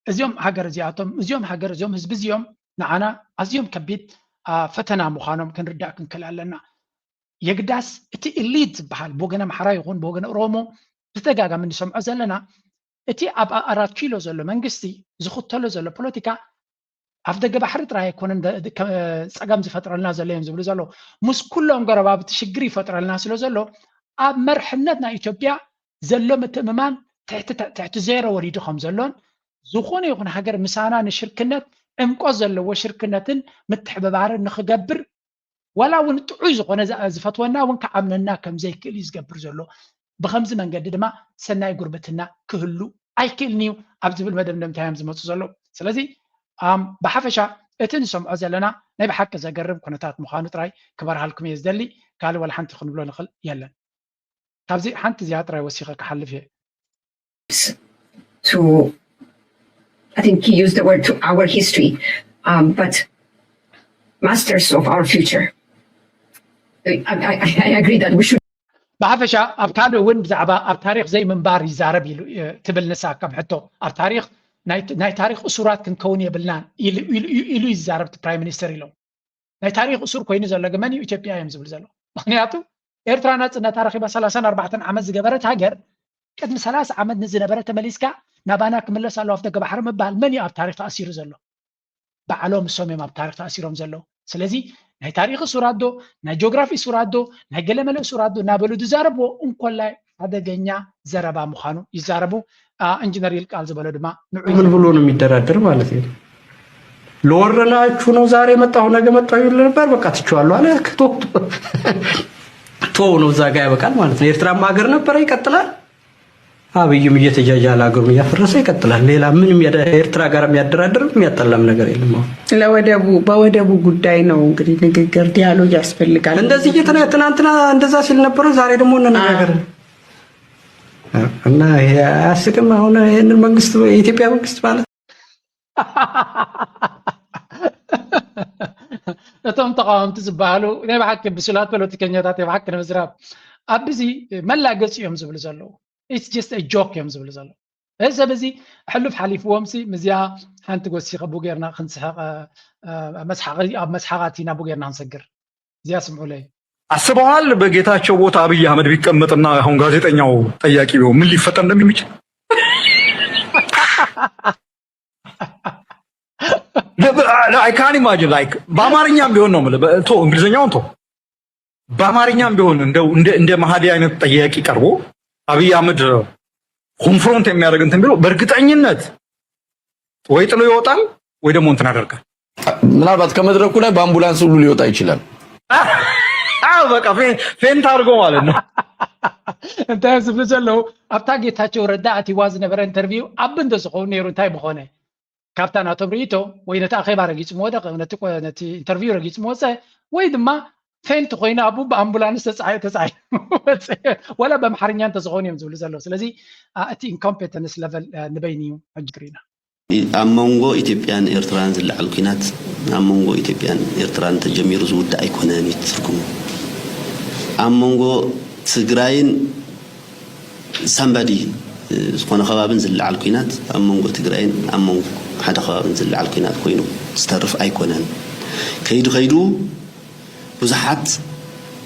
እዚኦም ሃገር እዚኣቶም፣ እዚኦም ሃገር፣ እዚኦም ህዝቢ እዚኦም ንዓና ኣዝዮም ከቢድ ፈተና ምዃኖም ክንርዳእ ክንክእል ኣለና። የግዳስ እቲ ኢሊት ዝበሃል ብወገን ኣምሓራ ይኹን ብወገን ኦሮሞ ብተደጋጋሚ እንሰምዖ ዘለና፣ እቲ ኣብ ኣራት ኪሎ ዘሎ መንግስቲ ዝኽተሎ ዘሎ ፖለቲካ ኣብ ደገ ባሕሪ ጥራይ ኣይኮነን ጸገም ዝፈጥረልና ዘሎ እዮም ዝብሉ ዘለዉ። ምስ ኩሎም ጎረባብቲ ሽግር ይፈጥረልና ስለ ዘሎ ኣብ መርሕነት ናይ ኢትዮጵያ ዘሎ ምትእምማን ትሕቲ ዜሮ ወሪዱ ከም ዘሎን ዝኾነ ይኹን ሃገር ምሳና ንሽርክነት ዕምቆት ዘለዎ ሽርክነትን ምትሕብባርን ንኽገብር ዋላ እውን ጥዑይ ዝኾነ ዝፈትወና እውን ክዓምነና ከም ዘይክእል እዩ ዝገብር ዘሎ። ብኸምዚ መንገዲ ድማ ሰናይ ጉርብትና ክህሉ ኣይክእልን እዩ ኣብ ዝብል መደምደምታ እዮም ዝመፁ ዘለዉ። ስለዚ ብሓፈሻ እቲ ንሰምዖ ዘለና ናይ ብሓቂ ዘገርም ኩነታት ምዃኑ ጥራይ ክበርሃልኩም እየ ዝደሊ። ካልእ ዋላ ሓንቲ ክንብሎ ንኽእል የለን። ካብዚ ሓንቲ እዚኣ ጥራይ ወሲኸ ክሓልፍ እየ። to, I think he used the word to our history, um, but masters of our future. I, I, I agree that we should. ብሓፈሻ ኣብ ካልእ እውን ብዛዕባ ኣብ ታሪክ ዘይምንባር ይዛረብ ኢሉ ትብል ንሳ ከም ሕቶ ኣብ ታሪክ ናይ ታሪክ እሱራት ክንከውን የብልናን ኢሉ ይዛረብ እቲ ፕራይም ሚኒስተር ኢሎም። ናይ ታሪክ እሱር ኮይኑ ዘሎ ግን መን እዩ? ኢትዮጵያ እዮም ዝብል ዘሎ። ምክንያቱ ኤርትራ ናፅነታ ረኪባ ሰላሳን ኣርባዕተን ዓመት ዝገበረት ሃገር ቅድሚ ሰላሳ ዓመት ንዝነበረ ተመሊስካ ናባና ክምለስ ኣለዎ ኣፍ ደገ ባሕሪ ምባል መን እዩ ኣብ ታሪክ ተኣሲሩ ዘሎ? ባዕሎም እሶም እዮም ኣብ ታሪክ ተኣሲሮም ዘለዉ። ስለዚ ናይ ታሪክ እሱራት ዶ ናይ ጂኦግራፊ እሱራት ዶ ናይ ገለመለ እሱራት ዶ እናበሉ ዝዛረብዎ እንኮላይ ሓደገኛ ዘረባ ምዃኑ ይዛረቡ። ኢንጂነር ይልቃል ዝበሎ ድማ ንዑ ምን ብሎ ነው የሚደራደር ማለት ነው። ለወረናችሁ ነው ዛሬ መጣሁ ነገ መጣሁ ይል ነበር። በቃ ትችዋለሁ አለ። ቶ ነው እዛ ጋ ያበቃል ማለት ነው። ኤርትራም ሀገር ነበረ ይቀጥላል። አብይም እየተጃጃለ ሀገሩን እያፈረሰ ይቀጥላል። ሌላ ምንም ኤርትራ ጋር የሚያደራድርም የሚያጣላም ነገር የለም። አሁን ለወደቡ በወደቡ ጉዳይ ነው እንግዲህ ንግግር ዲያሎግ ያስፈልጋል። እንደዚህ እየተና ትናንትና እንደዛ ሲል ነበረ። ዛሬ ደግሞ እንነጋገር እና ይሄ አያስቅም? አሁን ይህንን መንግስት የኢትዮጵያ መንግስት ማለት እቶም ተቃወምቲ ዝበሃሉ ናይ ብሓቂ ብሱላት ፖለቲከኛታት ናይ ብሓቂ ንምዝራብ ኣብዚ መላገፂ እዮም ዝብሉ ዘለዉ። It's just a joke እዮም ዝብሉ ዘለዉ። እዚ ሰብ እዚ ሕሉፍ ሓሊፍዎም ሲ ምዚኣ ሓንቲ ጎሲ ከቡ ጌርና ክንስሕቕ ኣብ መስሓቕ ኣቲና ቡ ጌርና ክንሰግር እዚኣ ስምዑለይ። አስበዋል? በጌታቸው ቦታ አብይ አህመድ ቢቀመጥና አሁን ጋዜጠኛው ጠያቂ ቢሆን ምን ሊፈጠር እንደሚችል I can't imagine like በአማርኛም ቢሆን ነው የምልህ። ቶ እንግሊዝኛውን ቶ በአማርኛም ቢሆን እንደው እንደ እንደ መሃዲ አይነት ጠያቂ ቀርቦ አብይ አህመድ ኮንፍሮንት የሚያደርግ እንትን ቢሎ በእርግጠኝነት ወይ ጥሎ ይወጣል ወይ ደግሞ እንትን ያደርጋል። ምናልባት ከመድረኩ ላይ በአምቡላንስ ሁሉ ሊወጣ ይችላል። አዎ በቃ ፌንት አድርጎ ማለት ነው። እንታይ ዝብሉ ዘለዉ ኣብታ ጌታቸው ረዳ ኣቲዋ ዝነበረ ኢንተርቪው ኣብ እንተ ዝኸውን ነይሩ እንታይ ምኾነ? ካብታ ናቶም ርእይቶ ወይ ነቲ ኣኼባ ረጊጽ ምወደቐ ነቲ ኢንተርቪው ረጊጽ ምወፀ ወይ ድማ ፌንት ኮይኑ ኣብኡ ብኣምቡላንስ ተፃዒ ተፃዒ ወፀ። ወላ በምሓርኛ እንተዝኾኑ እዮም ዝብሉ ዘለዉ። ስለዚ እቲ ኢንኮምፔተንስ ለቨል ንበይኑ እዩ ሕጂ ክርኢና። ኣብ መንጎ ኢትዮጵያን ኤርትራን ዝለዓል ኲናት ኣብ መንጎ ኢትዮጵያን ኤርትራን ተጀሚሩ ዝውዳእ ኣይኮነን እዩ ትርጉሙ። ኣብ መንጎ ትግራይን ሳምባዲ ዝኾነ ከባብን ዝለዓል ኩናት ኣብ መንጎ ትግራይን ኣብ መንጎ ሓደ ከባብን ዝለዓል ኩናት ኮይኑ ዝተርፍ ኣይኮነን። ከይዱ ከይዱ ብዙሓት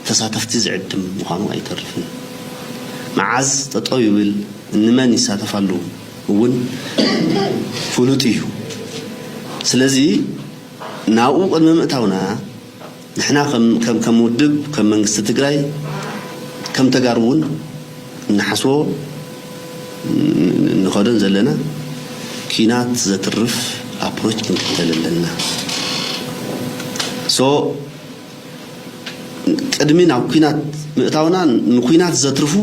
ተሳተፍቲ ዝዕድም ምዃኑ ኣይተርፍን። መዓዝ ጠጠው ይብል፣ እንመን ይሳተፋሉ እውን ፍሉጥ እዩ። ስለዚ ናብኡ ቅድሚ ምእታውና ንሕና ከም ከም ከም ውድብ ከም መንግስቲ ትግራይ ከም ተጋሩ እውን እንሓስቦ ንኸዶን ዘለና ኪናት ዘትርፍ ኣፕሮች ክንክተል ኣለና። ሶ ቅድሚ ናብ ኩናት ምእታውና ንኩናት ዘትርፉ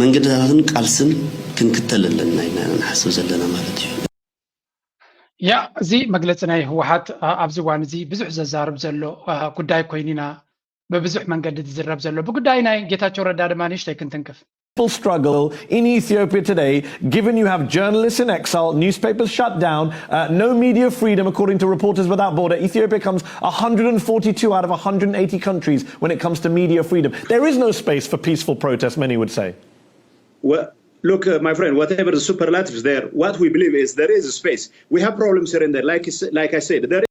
መንገድታትን ቃልስን ክንክተል ኣለና ኢና ንሓስብ ዘለና ማለት እዩ። ያ እዚ መግለፂ ናይ ህወሓት ኣብዚ እዋን እዚ ብዙሕ ዘዛርብ ዘሎ ጉዳይ ኮይኑ ኢና ብብዙሕ መንገዲ ዝዝረብ ዘሎ ብጉዳይ ናይ ጌታቸው ረዳ ድማ ንእሽተይ ክንትንክፍ struggle in Ethiopia today, given you have journalists in exile, newspapers shut down, uh, no media freedom according to Reporters Without Border. Ethiopia comes one hundred forty-two out of one hundred eighty countries when it comes to media freedom. There is no space for peaceful protest, many would say. Well, look, uh, my friend, whatever the superlatives there, what we believe is there is a space. We have problems here and there. Like, like I said, there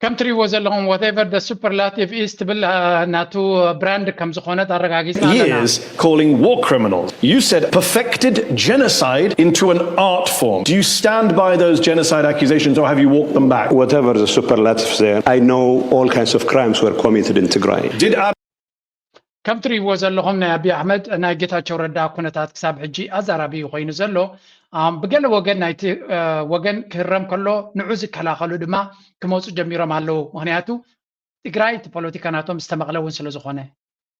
ከም ትሪእዎ ዘለኹም whatever the superlative is ትብል ናቱ brand ከም ዝኾነት ኣረጋጊፅና ኣለና። Years calling war criminals. You said perfected genocide into an art form. Do you stand by those genocide accusations or have you walked them back? Whatever the superlatives there, I know all kinds of crimes were committed in Tigray. Did ከም ትሪእዎ ዘለኹም ናይ ኣቢይ ኣሕመድ ናይ ጌታቸው ረዳ ኩነታት ክሳብ ሕጂ ኣዛራቢ እዩ ኮይኑ ዘሎ። ብገለ ወገን ናይቲ ወገን ክህረም ከሎ ንዑ ዝከላኸሉ ድማ ክመፁ ጀሚሮም ኣለዉ። ምኽንያቱ ትግራይ እቲ ፖለቲካ ናቶም ዝተመቕለ እውን ስለ ዝኾነ።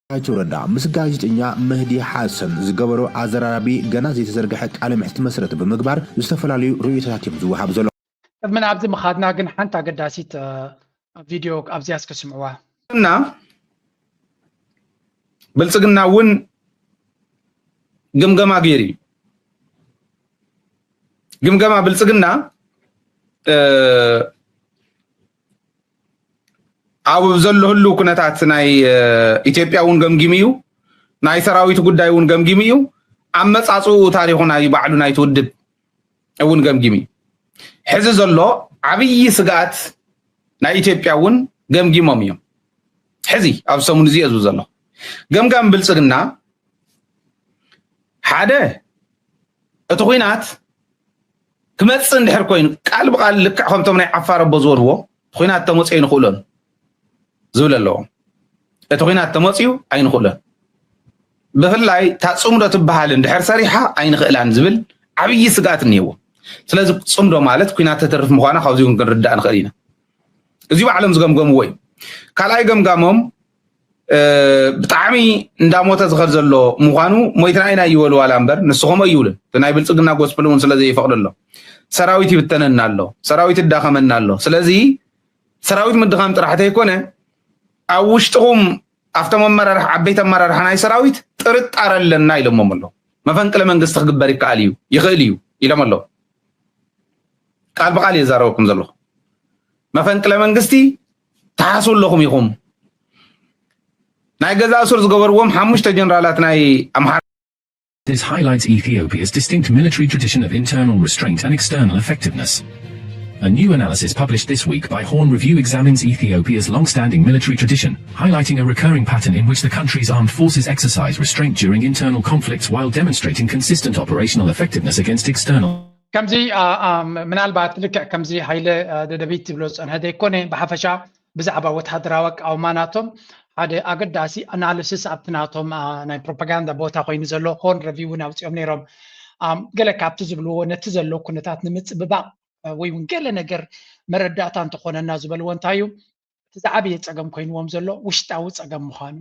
ጌታቸው ረዳ ምስ ጋዜጠኛ መህዲ ሓሰን ዝገበሮ ኣዘራራቢ ገና ዘይተዘርግሐ ቃለ ምሕትቲ መሰረት ብምግባር ዝተፈላለዩ ርእይቶታት እዮም ዝወሃብ ዘሎ። ቅድሚ ናብዚ ምኻድና ግን ሓንቲ ኣገዳሲት ቪድዮ ኣብዚኣ እስከ ስምዕዋ። እና ብልፅግና እውን ግምገማ ገይሩ እዩ። ግምገማ ብልፅግና ኣብ ዘሎ ህልው ኩነታት ናይ ኢትዮጵያ እውን ገምጊሙ እዩ። ናይ ሰራዊት ጉዳይ እውን ገምጊሙ እዩ። ኣመፃፅኡ ታሪኹ ናይ ባዕሉ ናይቲ ውድብ እውን ገምጊሙ እዩ። ሕዚ ዘሎ ዓብዪ ስግኣት ናይ ኢትዮጵያ እውን ገምጊሞም እዮም። ሕዚ ኣብ ሰሙን እዚ እየ ዝብል ዘለኹ። ገምጋም ብልፅግና ሓደ እቲ ኹናት ክመፅእ እንድሕር ኮይኑ ቃል ብቃል ልክዕ ከምቶም ናይ ዓፋር ኣቦ ዝበልዎ እቲ ኹናት ተመፅኦ ኣይንኽእሎን ዝብል ኣለዎም። እቲ ኹናት ተመፅኡ ኣይንኽእሎን። ብፍላይ እታ ፅምዶ ትበሃል እንድሕር ሰሪሓ ኣይንኽእላን ዝብል ዓብዪ ስግኣት እኒሄዎ። ስለዚ ፅምዶ ማለት ኲናት ተትርፍ ምዃና ካብዚ እውን ክንርዳእ ንኽእል ኢና። እዚኡ ባዕሎም ዝገምገምዎ እዩ። ካልኣይ ገምጋሞም ብጣዕሚ እንዳሞተ ዝኸድ ዘሎ ምዃኑ ሞይትና ኢና ይበሉ ዋላ እምበር ንሱ ከምኡ ኣይብሉን። እቲ ናይ ብልፅግና ጎስፕል እውን ስለ ዘይፈቕደሎም ሰራዊት ይብተነና ኣሎ፣ ሰራዊት ይዳኸመና ኣሎ። ስለዚ ሰራዊት ምድኻም ጥራሕ ተይኮነ ኣብ ውሽጥኹም ኣብቶም ኣመራርሓ ዓበይቲ ኣመራርሓ ናይ ሰራዊት ጥርጣረ ኣለና ኢሎሞም ኣለዉ። መፈንቅለ መንግስቲ ክግበር ይከኣል እዩ ይኽእል እዩ ኢሎም ኣለዉ። ቃል ብቃል እየ ዝዛረበኩም ዘለኹ። መፈንቅለ መንግስቲ ትሓስቡ ኣለኹም ኢኹም። ናይ ገዛእ ሱር ዝገበርዎም ሓሙሽተ ጀነራላት ናይ ኣምሓራ This highlights Ethiopia's distinct military tradition of internal restraint and external effectiveness. A new analysis published this week by Horn Review examines Ethiopia's long-standing military tradition, highlighting a recurring pattern in which the country's armed forces exercise restraint during internal conflicts while demonstrating consistent operational effectiveness against external ከምዚ ምናልባት ልክዕ ከምዚ ሃይለ ደደቢት ዝብሎ ዝፀንሐ ዘይኮነ ብሓፈሻ ብዛዕባ ወተሃደራዊ ኣቃውማ ናቶም ሓደ ኣገዳሲ ኣናሊሲስ ኣብቲ ናቶም ናይ ፕሮፓጋንዳ ቦታ ኮይኑ ዘሎ ሆርን ረቪው እውን ኣውፅኦም ነይሮም። ገለ ካብቲ ዝብልዎ ነቲ ዘሎ ኩነታት ንምፅብባቕ ወይ እውን ገለ ነገር መረዳእታ እንተኾነና ዝበልዎ እንታይ እዩ? እቲ ዝዓበየ ፀገም ኮይንዎም ዘሎ ውሽጣዊ ፀገም ምዃኑ፣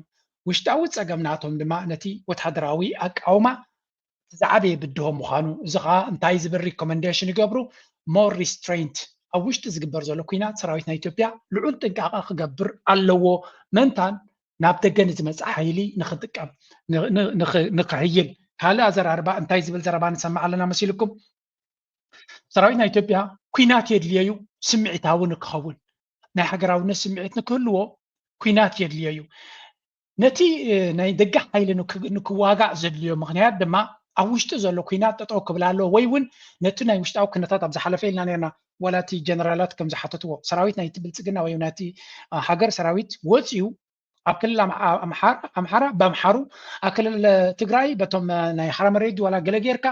ውሽጣዊ ፀገም ናቶም ድማ ነቲ ወተሃደራዊ ኣቃውማ እቲ ዝዓበየ ብድሆ ምዃኑ፣ እዚ ኸዓ እንታይ ዝብል ሪኮመንዴሽን ይገብሩ? ሞር ሪስትሬንት ኣብ ውሽጢ ዝግበር ዘሎ ኲናት ሰራዊት ናይ ኢትዮጵያ ልዑል ጥንቃቐ ክገብር ኣለዎ። ምእንታን ናብ ደገ ንዝመፅእ ሓይሊ ንኽጥቀም ንኽሕይል። ካልእ ኣዘራርባ እንታይ ዝብል ዘረባ ንሰምዕ ኣለና መሲልኩም? ሰራዊት ናይ ኢትዮጵያ ኲናት የድልዮ እዩ፣ ስምዒታዊ ንክኸውን፣ ናይ ሃገራውነት ስምዒት ንክህልዎ ኩናት የድልዮ እዩ። ነቲ ናይ ደገ ሓይሊ ንክዋጋእ ዘድልዮ ምኽንያት ድማ ኣብ ውሽጢ ዘሎ ኩናት ጠጠው ክብል ኣለዎ ወይ እውን ነቲ ናይ ውሽጣዊ ኩነታት ኣብ ዝሓለፈ ኢልና ነርና ዋላ እቲ ጀነራላት ከም ዝሓተትዎ ሰራዊት ናይቲ ብልፅግና ወይ ናይቲ ሃገር ሰራዊት ወፂኡ ኣብ ክልል ኣምሓራ ብኣምሓሩ ኣብ ክልል ትግራይ በቶም ናይ ሓራ መሬት ዋላ ገለ ጌርካ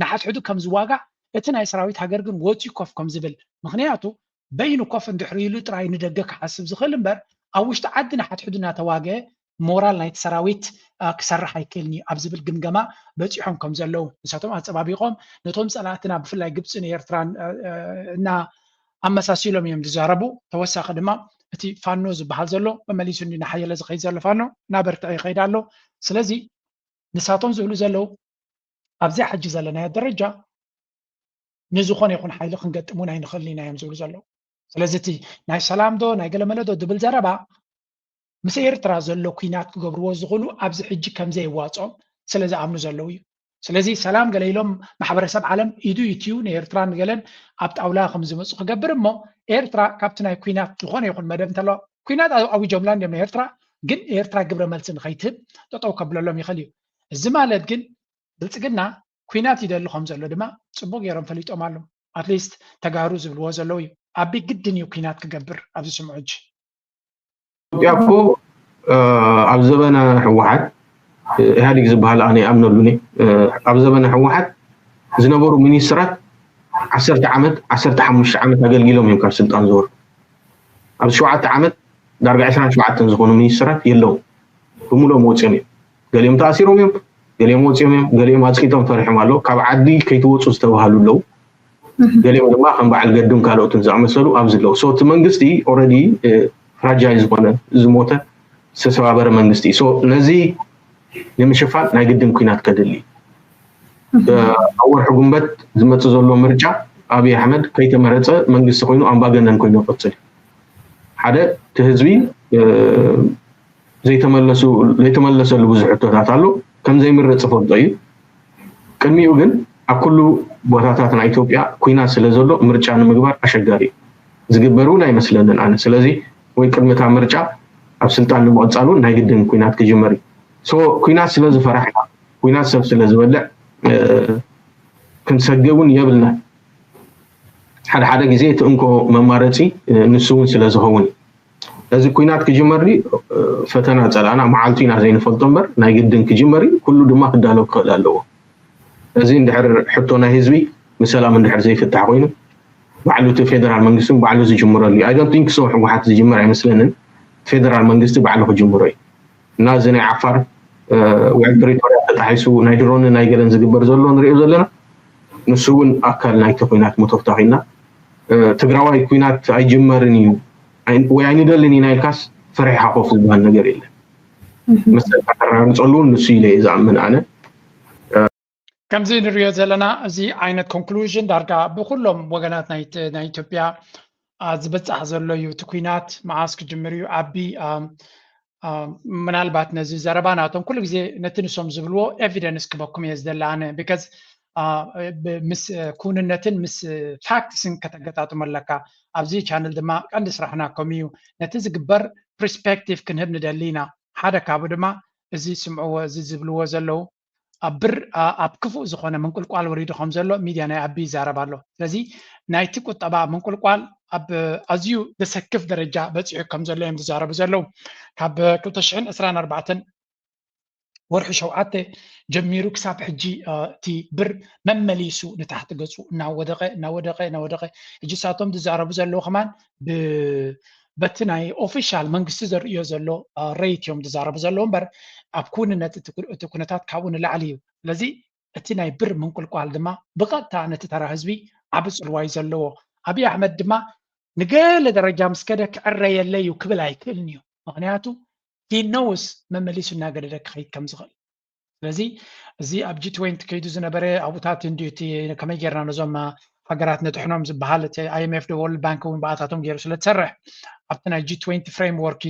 ንሓድሕዱ ከም ዝዋጋእ እቲ ናይ ሰራዊት ሃገር ግን ወፂኡ ኮፍ ከም ዝብል ምክንያቱ በይኑ ኮፍ እንድሕር ኢሉ ጥራይ ንደገ ክሓስብ ዝኽእል እምበር ኣብ ውሽጢ ዓዲ ንሓድሕዱ እናተዋገ ሞራል ናይቲ ሰራዊት ክሰርሕ ኣይክእልን እዩ ኣብ ዝብል ግምገማ በፂሖም ከም ዘለዉ ንሳቶም ኣፀባቢቆም ነቶም ፀላእትና ብፍላይ ግብፅን ኤርትራን እና ኣመሳሲሎም እዮም ዝዛረቡ። ተወሳኺ ድማ እቲ ፋኖ ዝበሃል ዘሎ መመሊሱ እንዲ ናሓየለ ዝኸይድ ዘሎ ፋኖ እናበርትዐ ይኸይድ ኣሎ። ስለዚ ንሳቶም ዝብሉ ዘለዉ ኣብዚኣ ሕጂ ዘለናዮ ደረጃ ንዝኾነ ይኹን ሓይሊ ክንገጥሙን ኣይንኽእልን ኢና እዮም ዝብሉ ዘለዉ። ስለዚ እቲ ናይ ሰላም ዶ ናይ ገለመለ ዶ ዝብል ዘረባ ምስ ኤርትራ ዘሎ ኩናት ክገብርዎ ዝኽእሉ ኣብዚ ሕጂ ከምዘይዋፅኦም ስለ ዝኣምኑ ዘለዉ እዩ። ስለዚ ሰላም ገለ ኢሎም ማሕበረሰብ ዓለም ኢዱ ይትዩ ንኤርትራ ንገለን ኣብ ጣውላ ከም ዝመፁ ክገብር እሞ ኤርትራ ካብቲ ናይ ኩናት ዝኾነ ይኹን መደብ እንተለዋ ኩናት ኣዊጆምላ እንዲም ንኤርትራ ግን ኤርትራ ግብረ መልሲ ንኸይትህብ ጠጠው ከብለሎም ይኽእል እዩ። እዚ ማለት ግን ብልፅግና ኩናት ይደሊ ከም ዘሎ ድማ ፅቡቅ ገይሮም ፈሊጦም ኣለዉ። ኣትሊስት ተጋሩ ዝብልዎ ዘለዉ እዩ። ኣቢ ግድን እዩ ኩናት ክገብር ኣብዚ ስምዑ ሕጂ። ኢትዮጵያ እኮ ኣብ ዘበነ ህወሓት ኢህኣዴግ ዝበሃል ኣነ ይኣምነሉኒ ኣብ ዘበነ ህወሓት ዝነበሩ ሚኒስትራት ዓሰርተ ዓመት ዓሰርተ ሓሙሽተ ዓመት ኣገልጊሎም እዮም ካብ ስልጣን ዝወርዱ። ኣብ ሸውዓተ ዓመት ዳርጋ ዕስራን ሸውዓተን ዝኾኑ ሚኒስትራት የለዉ ብምሎም ወፂኦም እዮም። ገሊኦም ተኣሲሮም እዮም፣ ገሊኦም ወፂኦም እዮም፣ ገሊኦም ኣፅቂጦም ፈሪሖም ኣለዉ። ካብ ዓዲ ከይትወፁ ዝተባሃሉ ኣለዉ። ገሊኦም ድማ ከም በዓል ገዱን ካልኦትን ዝኣመሰሉ ኣብዚ ኣለዉ። So እቲ መንግስቲ already fragile ዝኾነ ዝሞተ ዝተሰባበረ መንግስቲ እዩ። So ነዚ ንምሽፋን ናይ ግድን ኩናት ከድሊ እዩ። ኣብ ወርሒ ጉንበት ዝመፅእ ዘሎ ምርጫ ኣብይ ኣሕመድ ከይተመረፀ መንግስቲ ኮይኑ ኣምባገነን ኮይኑ ይቕፅል እዩ። ሓደ እቲ ህዝቢ ዘይተመለሱ ዘይተመለሰሉ ብዙሕ ሕቶታት ኣሎ። ከም ዘይምረፅ ይፈልጦ እዩ። ቅድሚኡ ግን ኣብ ኩሉ ቦታታት ናይ ኢትዮጵያ ኩናት ስለ ዘሎ ምርጫ ንምግባር ኣሸጋሪ እዩ። ዝግበር እውን ኣይመስለንን ኣነ። ስለዚ ወይ ቅድሚ እታ ምርጫ ኣብ ስልጣን ንምቕፃል እውን ናይ ግድን ኩናት ክጅመር እዩ። So ኩናት ስለ ዝፈራሕና ኩናት ሰብ ስለ ዝበልዕ ክንሰግእ እውን የብልና። ሓደ ሓደ ግዜ እቲ እንኮ መማረፂ ንሱ እውን ስለ ዝኸውን እዩ። እዚ ኩናት ክጅመር ድዩ ፈተና ፀላእና መዓልቱ ኢና ዘይንፈልጦ እምበር ናይ ግድን ክጅመር እዩ። ኩሉ ድማ ክዳሎ ክኽእል ኣለዎ። እዚ እንድሕር ሕቶ ናይ ህዝቢ ብሰላም እንድሕር ዘይፍታሕ ኮይኑ ባዕሉ እቲ ፌደራል መንግስቲ ባዕሉ ዝጅምረሉ እዩ። I don't think so ህወሓት ዝጅምር ኣይመስለንን። ፌደራል መንግስቲ ባዕሉ ክጅምሮ እዩ። እና እዚ ናይ ዓፋር ውዕል ፕሪቶርያ ተጣሒሱ ናይ ድሮን ናይ ገለን ዝግበር ዘሎ ንሪኦ ዘለና ንሱ እውን ኣካል ናይቲ ኩናት መተፍታኺና ትግራዋይ ኩናት ኣይጅመርን እዩ ወይ ኣይንደልን ኢና ኢልካስ ፈሪሕካ ኮፍ ዝበሃል ነገር የለን። መሰልካ ተረጋግፀሉ እውን ንሱ ኢለ እየ ዝኣምን ኣነ። ከምዚ ንሪኦ ዘለና እዚ ዓይነት ኮንክሉዥን ዳርጋ ብኩሎም ወገናት ናይ ኢትዮጵያ ዝብፃሕ ዘሎ እዩ። እቲ ኩናት መዓስ ክጅምር እዩ? ኣቢ ምናልባት ነዚ ዘረባ ናቶም ኩሉ ግዜ ነቲ ንሶም ዝብልዎ ኤቪደንስ ክበኩም እየ ዝደሊ ኣነ because ምስ ክውንነትን ምስ ፋክትስን ከተገጣጥሞ ኣለካ። ኣብዚ ቻነል ድማ ቀንዲ ስራሕና ከምኡ እዩ። ነቲ ዝግበር ፕርስፔክቲቭ ክንህብ ንደሊ ኢና። ሓደ ካብኡ ድማ እዚ ስምዕዎ እዚ ዝብልዎ ዘለዉ ኣብ ብር ኣብ ክፉእ ዝኾነ ምንቁልቋል ወሪዱ ከም ዘሎ ሚድያ ናይ ኣቢ ይዛረብ ኣሎ። ስለዚ ናይቲ ቁጠባ ምንቁልቋል ኣብ ኣዝዩ ዘሰክፍ ደረጃ በፂሑ ከም ዘሎ እዮም ዝዛረቡ ዘለዉ። ካብ ክልተ ሽሕን ዕስራን ኣርባዕተን ወርሒ ሸውዓተ ጀሚሩ ክሳብ ሕጂ እቲ ብር መመሊሱ ንታሕቲ ገፁ እናወደቐ እናወደቐ እናወደቐ ሕጂ ሳቶም ዝዛረቡ ዘለዉ ከማን በቲ ናይ ኦፊሻል መንግስቲ ዘርእዮ ዘሎ ሬት እዮም ዝዛረቡ ዘለዉ እምበር ኣብ ክውንነት እቲ ኩነታት ካብኡ ንላዕሊ እዩ። ስለዚ እቲ ናይ ብር ምንቁልቋል ድማ ብቐጥታ ነቲ ተራ ህዝቢ ዓቢ ፅልዋ እዩ ዘለዎ። ኣብይ ኣሕመድ ድማ ንገለ ደረጃ ምስ ከደ ክዕረየለይ እዩ ክብል ኣይክእልን እዩ። ምክንያቱ he knows መመሊሱ እናገደደ ክኸይድ ከም ዝኽእል። ስለዚ እዚ ኣብ ጂ ትዌንቲ ከይዱ ዝነበረ ኣብኡታት እንድዩ እቲ ከመይ ጌርና ነዞም ሃገራት ነድሕኖም ዝበሃል እቲ ኣይ ኤም ኤፍ ዶ ወርልድ ባንክ እውን ብኣታቶም ገይሩ ስለ ትሰርሕ ኣብቲ ናይ ጂ ትዌንቲ ፍሬምወርክ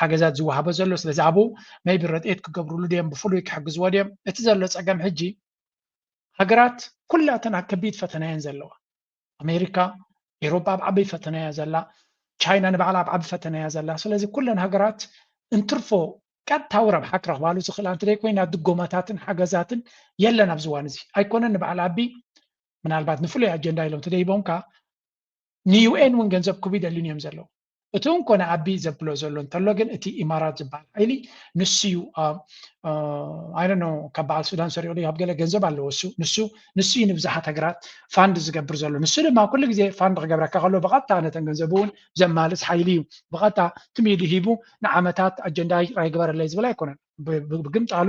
ሓገዛት ዝወሃቦ ዘሎ። ስለዚ ኣብኡ maybe ረድኤት ክገብርሉ ድዮም ብፍሉይ ክሕግዝዎ ድዮም? እቲ ዘሎ ፀገም ሕጂ ሃገራት ኩላተን ኣብ ከቢድ ፈተና እየን ዘለዋ። ኣሜሪካ፣ ኤሮጳ ኣብ ዓበይ ፈተና እያ ዘላ። ቻይና ንባዕላ ኣብ ዓቢ ፈተና እያ ዘላ። ስለዚ ኩለን ሃገራት እንትርፎ ቀጥታዊ ረብሓ ክረኽባሉ ዝኽእላ እንተደይኮይና ድጎማታትን ሓገዛትን የለን ኣብዚ እዋን እዚ። ኣይኮነን ንበዓል ኣቢ ምናልባት ንፍሉይ ኣጀንዳ ኢሎም ተደይቦምካ ንዩኤን እውን ገንዘብ ክቡ ይደልዩን እዮም ዘለዉ። እቲ እንኮነ ኣቢ ዘብሎ ዘሎ እንተሎ ግን እቲ ኢማራት ዝበሃል ሓይሊ ንሱ እዩ ኣይኖ ካብ በዓል ሱዳን ሰሪቑ ካብ ገለ ገንዘብ ኣለዎ እሱ ንሱ ንሱ እዩ ንብዙሓት ሃገራት ፋንድ ዝገብር ዘሎ። ንሱ ድማ ኩሉ ግዜ ፋንድ ክገብረካ ከሎ ብቐጥታ ነተን ገንዘቡ እውን ዘማልስ ሓይሊ እዩ። ብቐጥታ ትሚሉ ሂቡ ንዓመታት ኣጀንዳ ይቕረ ይግበረለይ ዝብል ኣይኮነን። ብግምጣሉ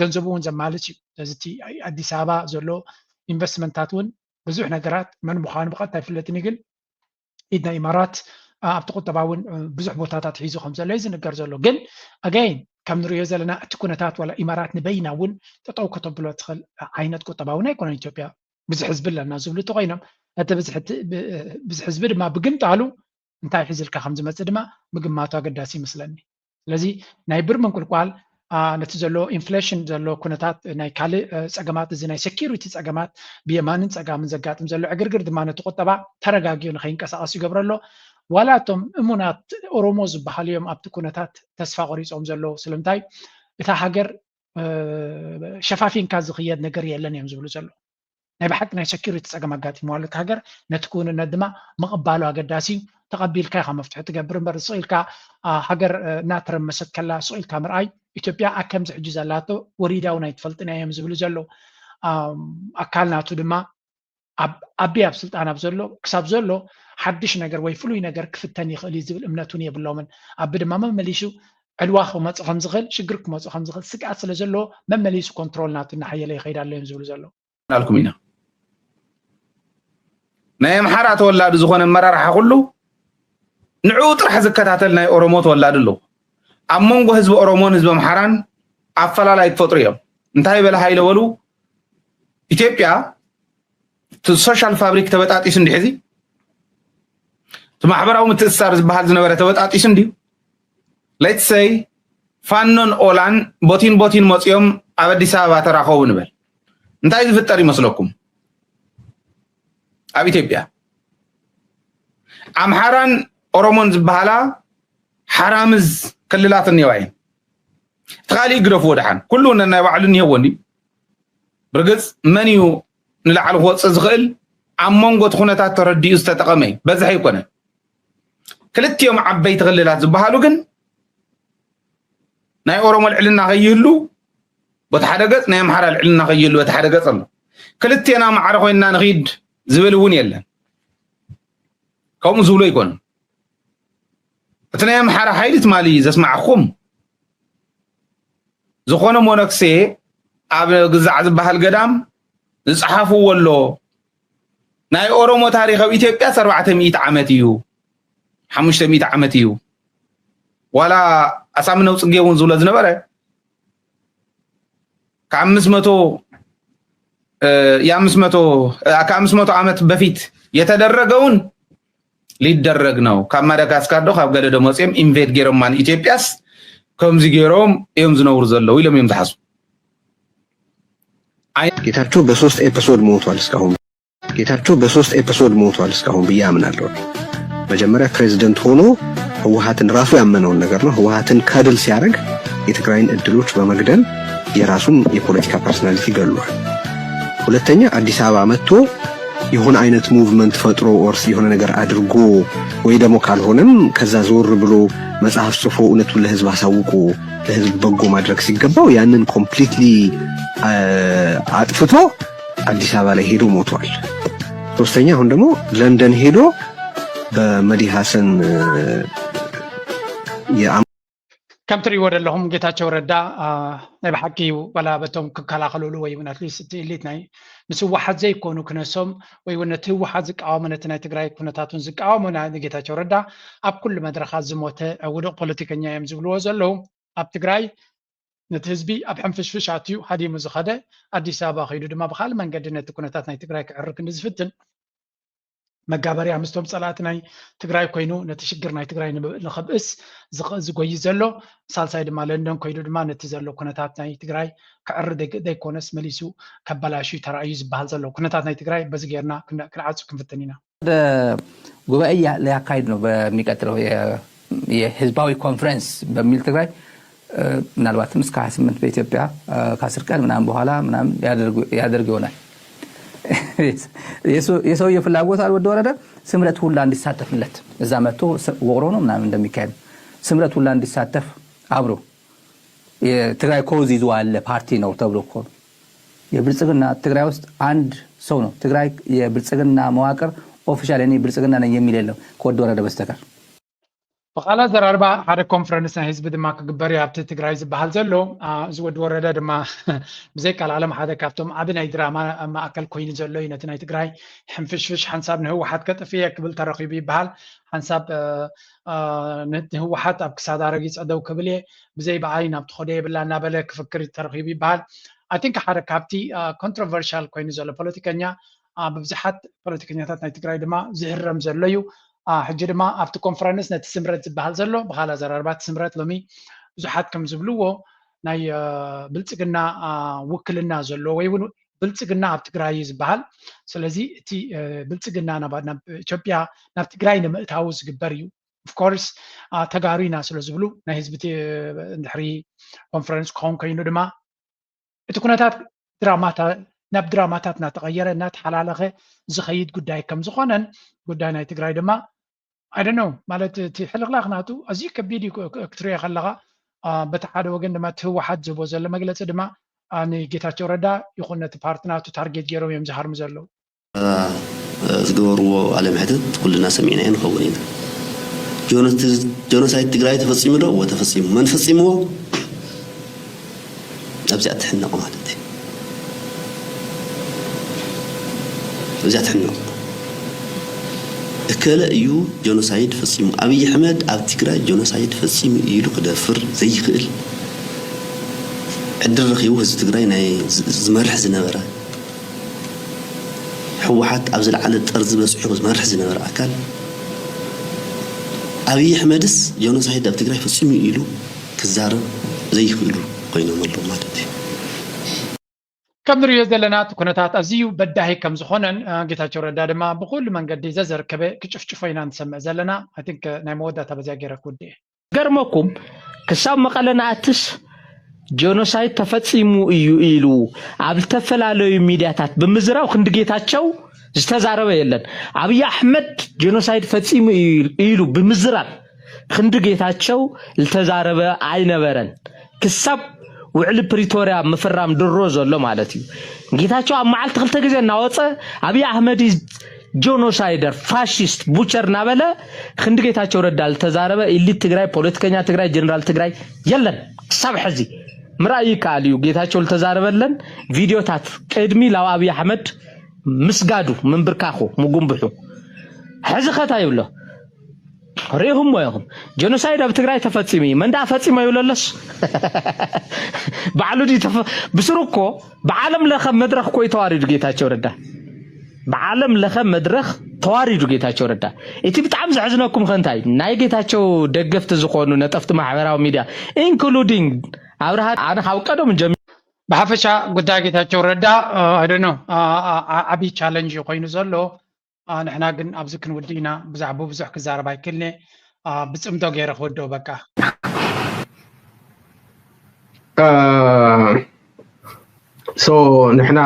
ገንዘቡ እውን ዘማልስ እዩ። እዚ ኣዲስ ኣበባ ዘሎ ኢንቨስትመንታት እውን ብዙሕ ነገራት መን ምዃኑ ብቐጥታ ይፍለጥኒ ግን ኢድ ናይ ኢማራት ኣብቲ ቁጠባ እውን ብዙሕ ቦታታት ሒዙ ከም ዘሎ እዩ ዝንገር ዘሎ። ግን ኣጋይን ከም ንሪኦ ዘለና እቲ ኩነታት ዋላ ኢማራት ንበይና እውን ጠጠው ከተብሎ ትኽእል ዓይነት ቁጠባ እውን ኣይኮነን ኢትዮጵያ። ብዙሕ ህዝቢ ኣለና ዝብሉ እንተኮይኖም እቲ ብዙሕ ህዝቢ ድማ ብግምጣሉ እንታይ ሒዝልካ ከም ዝመፅእ ድማ ምግማቱ ኣገዳሲ ይመስለኒ። ስለዚ ናይ ብር ምንቁልቋል ነቲ ዘሎ ኢንፍሌሽን ዘሎ ኩነታት ናይ ካልእ ፀገማት እዚ ናይ ሴኪሪቲ ፀገማት ብየማንን ፀጋምን ዘጋጥም ዘሎ ዕግርግር ድማ ነቲ ቁጠባ ተረጋጊኡ ንከይንቀሳቀስ ይገብሮ ኣሎ። ዋላ እቶም እሙናት ኦሮሞ ዝበሃሉ እዮም ኣብቲ ኩነታት ተስፋ ቆሪፆም ዘለዉ። ስለምንታይ እታ ሃገር ሸፋፊንካ ዝኽየድ ነገር የለን እዮም ዝብሉ ዘለዉ። ናይ ብሓቂ ናይ ሴኪሪቲ ፀገም ኣጋጢምዋ ኣሎ እታ ሃገር። ነቲ ክውንነት ድማ ምቕባሉ ኣገዳሲ እዩ። ተቐቢልካ ኢኻ መፍትሒ ትገብር እምበር ስቕ ኢልካ ሃገር እናተረመሰት ከላ ስቕ ኢልካ ምርኣይ። ኢትዮጵያ ኣብ ከምዚ ሕጂ ዘላቶ ወሪዳ እውን ኣይትፈልጥን እዮም ዝብሉ ዘለዉ። ኣካል ናቱ ድማ ኣቢ ኣብ ስልጣን ኣብ ዘሎ ክሳብ ዘሎ ሓድሽ ነገር ወይ ፍሉይ ነገር ክፍተን ይኽእል እዩ ዝብል እምነት እውን የብሎምን። ኣቢ ድማ መመሊሱ ዕልዋ ክመፅእ ከም ዝኽእል ሽግር ክመፅእ ከም ዝኽእል ስግኣት ስለ ዘለዎ መመሊሱ ኮንትሮል ናቱ እናሓየለ ይኸይድ ኣሎ እዮም ዝብሉ ዘለዉ። ኣልኩም ኢና ናይ ኣምሓራ ተወላዲ ዝኾነ ኣመራርሓ ኩሉ ንዕኡ ጥራሕ ዝከታተል ናይ ኦሮሞ ተወላዲ ኣለዎ። ኣብ መንጎ ህዝቢ ኦሮሞን ህዝቢ ኣምሓራን ኣፈላላይ ክፈጥሩ እዮም። እንታይ በለ ሃይለ በሉ ኢትዮጵያ እቲ ሶሻል ፋብሪክ ተበጣጢሱ እንዲሕ እዚ እቲ ማሕበራዊ ምትእስሳር ዝበሃል ዝነበረ ተበጣጢሱ እንዲዩ። ሌትስ ሰይ ፋኖን ኦላን ቦቲን ቦቲን መፂኦም ኣብ ኣዲስ ኣበባ ተራኸቡ ንበል። እንታይ ዝፍጠር ይመስለኩም? ኣብ ኢትዮጵያ ኣምሓራን ኦሮሞን ዝበሃላ ሓራምዝ ክልላት እኒዋ እየን። እቲ ካሊእ ግደፍዎ ደሓን ኩሉ ነናይ ባዕሉ እኒሄዎ እንዲ ብርግፅ መን እዩ ንላዕሊ ክወፅእ ዝኽእል ኣብ መንጎ እቲ ኩነታት ተረዲኡ ዝተጠቐመ እዩ። በዝሒ ኣይኮነን። ክልቲኦም ዓበይቲ ክልላት ዝበሃሉ ግን ናይ ኦሮሞ ልዕልና ከይህሉ በቲ ሓደ ገፅ ናይ ኣምሓራ ልዕልና ከይህሉ በቲ ሓደ ገፅ ኣሎ። ክልቴና ማዕረ ኮይንና ንኺድ ዝብል እውን የለን። ከምኡ ዝብሎ ኣይኮኑን። እቲ ናይ ኣምሓራ ሓይሊ ትማሊ ዘስማዕኹም ዝኾነ ሞነክሴ ኣብ ግዛዕ ዝበሃል ገዳም ዝፀሓፍዎ ኣሎ። ናይ ኦሮሞ ታሪክ ኣብ ኢትዮጵያ ኣርባዕተ ሚእቲ ዓመት እዩ፣ ሓሙሽተ ሚእቲ ዓመት እዩ። ዋላ ኣሳምነው ፅጌ እውን ዝብሎ ዝነበረ ከኣምስት መቶ የአምስት መቶ ከአምስት መቶ ዓመት በፊት የተደረገውን ሊደረግ ነው። ካብ ማዳጋስካር ዶ ካብ ገለ ዶ መፅኦም ኢንቬድ ገይሮማ ንኢትዮጵያስ ከምዚ ገይሮም እዮም ዝነብሩ ዘለዉ ኢሎም እዮም ዝሓስቡ። ጌታቸው በሶስት ኤፒሶድ ሞቷል እስካሁን። ጌታቸው በሶስት ኤፒሶድ ሞቷል እስካሁን ብዬ አምናለሁ። መጀመሪያ ፕሬዝደንት ሆኖ ህወሓትን ራሱ ያመነውን ነገር ነው። ህወሓትን ከድል ሲያደርግ የትግራይን እድሎች በመግደል የራሱን የፖለቲካ ፐርሰናሊቲ ገድሏል። ሁለተኛ አዲስ አበባ መጥቶ የሆነ አይነት ሙቭመንት ፈጥሮ ኦርስ የሆነ ነገር አድርጎ ወይ ደግሞ ካልሆነም ከዛ ዞር ብሎ መጽሐፍ ጽፎ እውነቱን ለህዝብ አሳውቆ ለህዝብ በጎ ማድረግ ሲገባው ያንን ኮምፕሊትሊ አጥፍቶ አዲስ አበባ ላይ ሄዶ ሞቷል። ሶስተኛ አሁን ደግሞ ለንደን ሄዶ በመዲ ሀሰን ከም ትሪእዎ ዘለኹም ጌታቸው ረዳ ናይ ብሓቂ እዩ ዋላ በቶም ክከላኸሉሉ ወይ እውን ኣትሊስት እቲ ኢሊት ናይ ምስ ህወሓት ዘይኮኑ ክነሶም ወይ እውን ነቲ ህወሓት ዝቃወሙ ነቲ ናይ ትግራይ ኩነታቱን ዝቃወሙ ንጌታቸው ረዳ ኣብ ኩሉ መድረኻት ዝሞተ ውዱቕ ፖለቲከኛ እዮም ዝብልዎ ዘለዉ ኣብ ትግራይ ነቲ ህዝቢ ኣብ ሕንፍሽፍሽ ኣትዩ ሃዲሙ ዝኸደ ኣዲስ ኣበባ ከይዱ ድማ ብካልእ መንገዲ ነቲ ኩነታት ናይ ትግራይ ክዕርክ ንዝፍትን መጋበርያ ምስቶም ፀላእቲ ናይ ትግራይ ኮይኑ ነቲ ሽግር ናይ ትግራይ ንኸብእስ ዝጎይ ዘሎ ሳልሳይ ድማ ለንደን ኮይዱ ድማ ነቲ ዘሎ ኩነታት ናይ ትግራይ ክዕሪ ዘይኮነስ መሊሱ ከበላሹ ተራእዩ ዝበሃል ዘሎ ኩነታት ናይ ትግራይ በዚ ጌርና ክንዓፁ ክንፍትን ኢና። ወደ ጉባኤ እያ- ሊያካሂድ ነው በሚቀጥለው የ- የህዝባዊ ኮንፈረንስ በሚል ትግራይ ምናልባትም እስከ ሃያ ስምንት በኢትዮጵያ ከአስር ቀን ምናምን በኋላ ምናምን ያደርጉ ይሆናል። የሰውየው ፍላጎት አልወደ ወረደ ስምረት ሁላ እንዲሳተፍለት እዛ መጥቶ ውቅሮ ነው ምናምን እንደሚካሄድ ስምረት ሁላ እንዲሳተፍ አብሮ የትግራይ ኮዝ ይዞ አለ ፓርቲ ነው ተብሎ እኮ የብልጽግና ትግራይ ውስጥ አንድ ሰው ነው። ትግራይ የብልጽግና መዋቅር ኦፊሻል እኔ ብልጽግና ነኝ የሚል የለም ከወደ ወረደ በስተቀር። ብካል ኣዘራርባ ሓደ ኮንፈረንስ ናይ ህዝቢ ድማ ክግበር እዩ ኣብቲ ትግራይ ዝበሃል ዘሎ። እዚ ወዲ ወረደ ድማ ብዘይ ቃል ዓለም ሓደ ካብቶም ዓቢ ናይ ድራማ ማእከል ኮይኑ ዘሎ እዩ። ነቲ ናይ ትግራይ ሕንፍሽፍሽ ሓንሳብ ንህወሓት ከጥፍ እየ ክብል ተረኪቡ ይበሃል። ሓንሳብ ንህወሓት ኣብ ክሳዳ ረጊፀ ደው ክብል እየ ብዘይ ብኣይ ናብ ትኸዶ የብላ እናበለ ክፍክር ተረኪቡ ይበሃል። ኣይ ቲንክ ሓደ ካብቲ ኮንትሮቨርሻል ኮይኑ ዘሎ ፖለቲከኛ ብብዙሓት ፖለቲከኛታት ናይ ትግራይ ድማ ዝህረም ዘሎ እዩ። ሕጂ ድማ ኣብቲ ኮንፈረንስ ነቲ ስምረት ዝበሃል ዘሎ ብካል ኣዘራርባ እቲ ስምረት ሎሚ ብዙሓት ከም ዝብልዎ ናይ ብልፅግና ውክልና ዘሎ ወይ እውን ብልፅግና ኣብ ትግራይ እዩ ዝበሃል። ስለዚ እቲ ብልፅግና ናብ ኢትዮጵያ ናብ ትግራይ ንምእታው ዝግበር እዩ። ኦፍኮርስ ተጋሩ ኢና ስለ ዝብሉ ናይ ህዝቢ እንድሕሪ ኮንፈረንስ ክኸውን ኮይኑ ድማ እቲ ኩነታት ድራማታ ናብ ድራማታት እናተቐየረ እናተሓላለኸ ዝኸይድ ጉዳይ ከም ዝኾነን ጉዳይ ናይ ትግራይ ድማ ኣይደነው ማለት እቲ ሕልኽላኽ ናቱ ኣዝዩ ከቢድ እዩ ክትሪኦ ከለኻ። በቲ ሓደ ወገን ድማ እቲ ህወሓት ዝህቦ ዘሎ መግለፂ ድማ ንጌታቸው ረዳ ይኹን ነቲ ፓርቲ ናቱ ታርጌት ገይሮም እዮም ዝሃርሙ ዘለዉ። ዝገበርዎ ቃለ መሕትት ኩልና ሰሚዕናዮ ንኸውን ኢና። ጆኖሳይድ ትግራይ ተፈፂሙ ዶ? እወ ተፈፂሙ። መን ፈፂምዎ? ኣብዚኣ ትሕነቑ ማለት እዩ። ኣብዚኣ ትሕነቑ። እከለ እዩ ጆኖሳይድ ፈፂሙ። ኣብይ ኣሕመድ ኣብ ትግራይ ጆኖሳይድ ፈፂሙ ኢሉ ክደፍር ዘይኽእል ዕድል ረኺቡ ህዝቢ ትግራይ ናይ ዝመርሕ ዝነበረ ህወሓት ኣብ ዝለዓለ ጠርዚ በፂሑ ዝመርሕ ዝነበረ ኣካል ኣብይ ኣሕመድስ ጆኖሳይድ ኣብ ትግራይ ፈፂሙ ኢሉ ክዛረብ ዘይኽእሉ ኮይኖም ኣለዉ ማለት እዩ። ከም ንሪኦ ዘለና እቲ ኩነታት ኣዝዩ በዳሂ ከም ዝኾነን ጌታቸው ረዳ ድማ ብኩሉ መንገዲ ዘዘርከበ ክጭፍጭፎ ኢና ንሰምዕ ዘለና። ኣይ ቲንክ ናይ መወዳእታ በዚያ ገይረ ክውድእ እየ። ገርመኩም ክሳብ መቐለ ንኣትስ ጆኖሳይድ ተፈፂሙ እዩ ኢሉ ኣብ ዝተፈላለዩ ሚድያታት ብምዝራብ ክንዲ ጌታቸው ዝተዛረበ የለን። ኣብይ ኣሕመድ ጆኖሳይድ ፈፂሙ እዩ ኢሉ ብምዝራብ ክንዲ ጌታቸው ዝተዛረበ ኣይነበረን። ክሳብ ውዕሊ ፕሪቶርያ ምፍራም ድሮ ዘሎ ማለት እዩ። ጌታቸው ኣብ መዓልቲ ክልተ ግዜ እናወፀ ኣብይ ኣሕመድ ጆኖሳይደር ፋሽስት ቡቸር እናበለ ክንዲ ጌታቸው ረዳ ዝተዛረበ ኢሊት ትግራይ ፖለቲከኛ ትግራይ ጀነራል ትግራይ የለን። ክሳብ ሕዚ ምርኣይ ይከኣል እዩ። ጌታቸው ዝተዛረበለን ቪድዮታት ቅድሚ ላብ ኣብይ ኣሕመድ ምስጋዱ ምንብርካኹ ምጉንብሑ ሕዚ ከታ ይብሎ ሪኢኹሞ ኢኹም። ጀኖሳይድ ኣብ ትግራይ ተፈፂሙ እዩ። መን ደኣ ፈፂሞ ይብለለስ ባዕሉ ድዩ ተፈ- ብስሩ እኮ ብዓለም ለኸ መድረኽ እኮ እዩ ተዋሪዱ ጌታቸው ረዳ። ብዓለም ለኸ መድረኽ ተዋሪዱ ጌታቸው ረዳ። እቲ ብጣዕሚ ዘሕዝነኩም ከ እንታይ ናይ ጌታቸው ደገፍቲ ዝኾኑ ነጠፍቲ ማሕበራዊ ሚድያ ኢንክሉዲንግ ኣብርሃ ኣነ ካብ ቀደሙ ጀሚሩ ብሓፈሻ ጉዳይ ጌታቸው ረዳ ኣይደኖ ዓብዪ ቻለንጅ እዩ ኮይኑ ዘሎ። ንሕና ግን ኣብዚ ክንውድእ ኢና። ብዛዕባኡ ብዙሕ ክዛረብ ኣይክእልን እየ። ብፅምዶ ገይረ ክውድኦ በቃ። ሶ ንሕና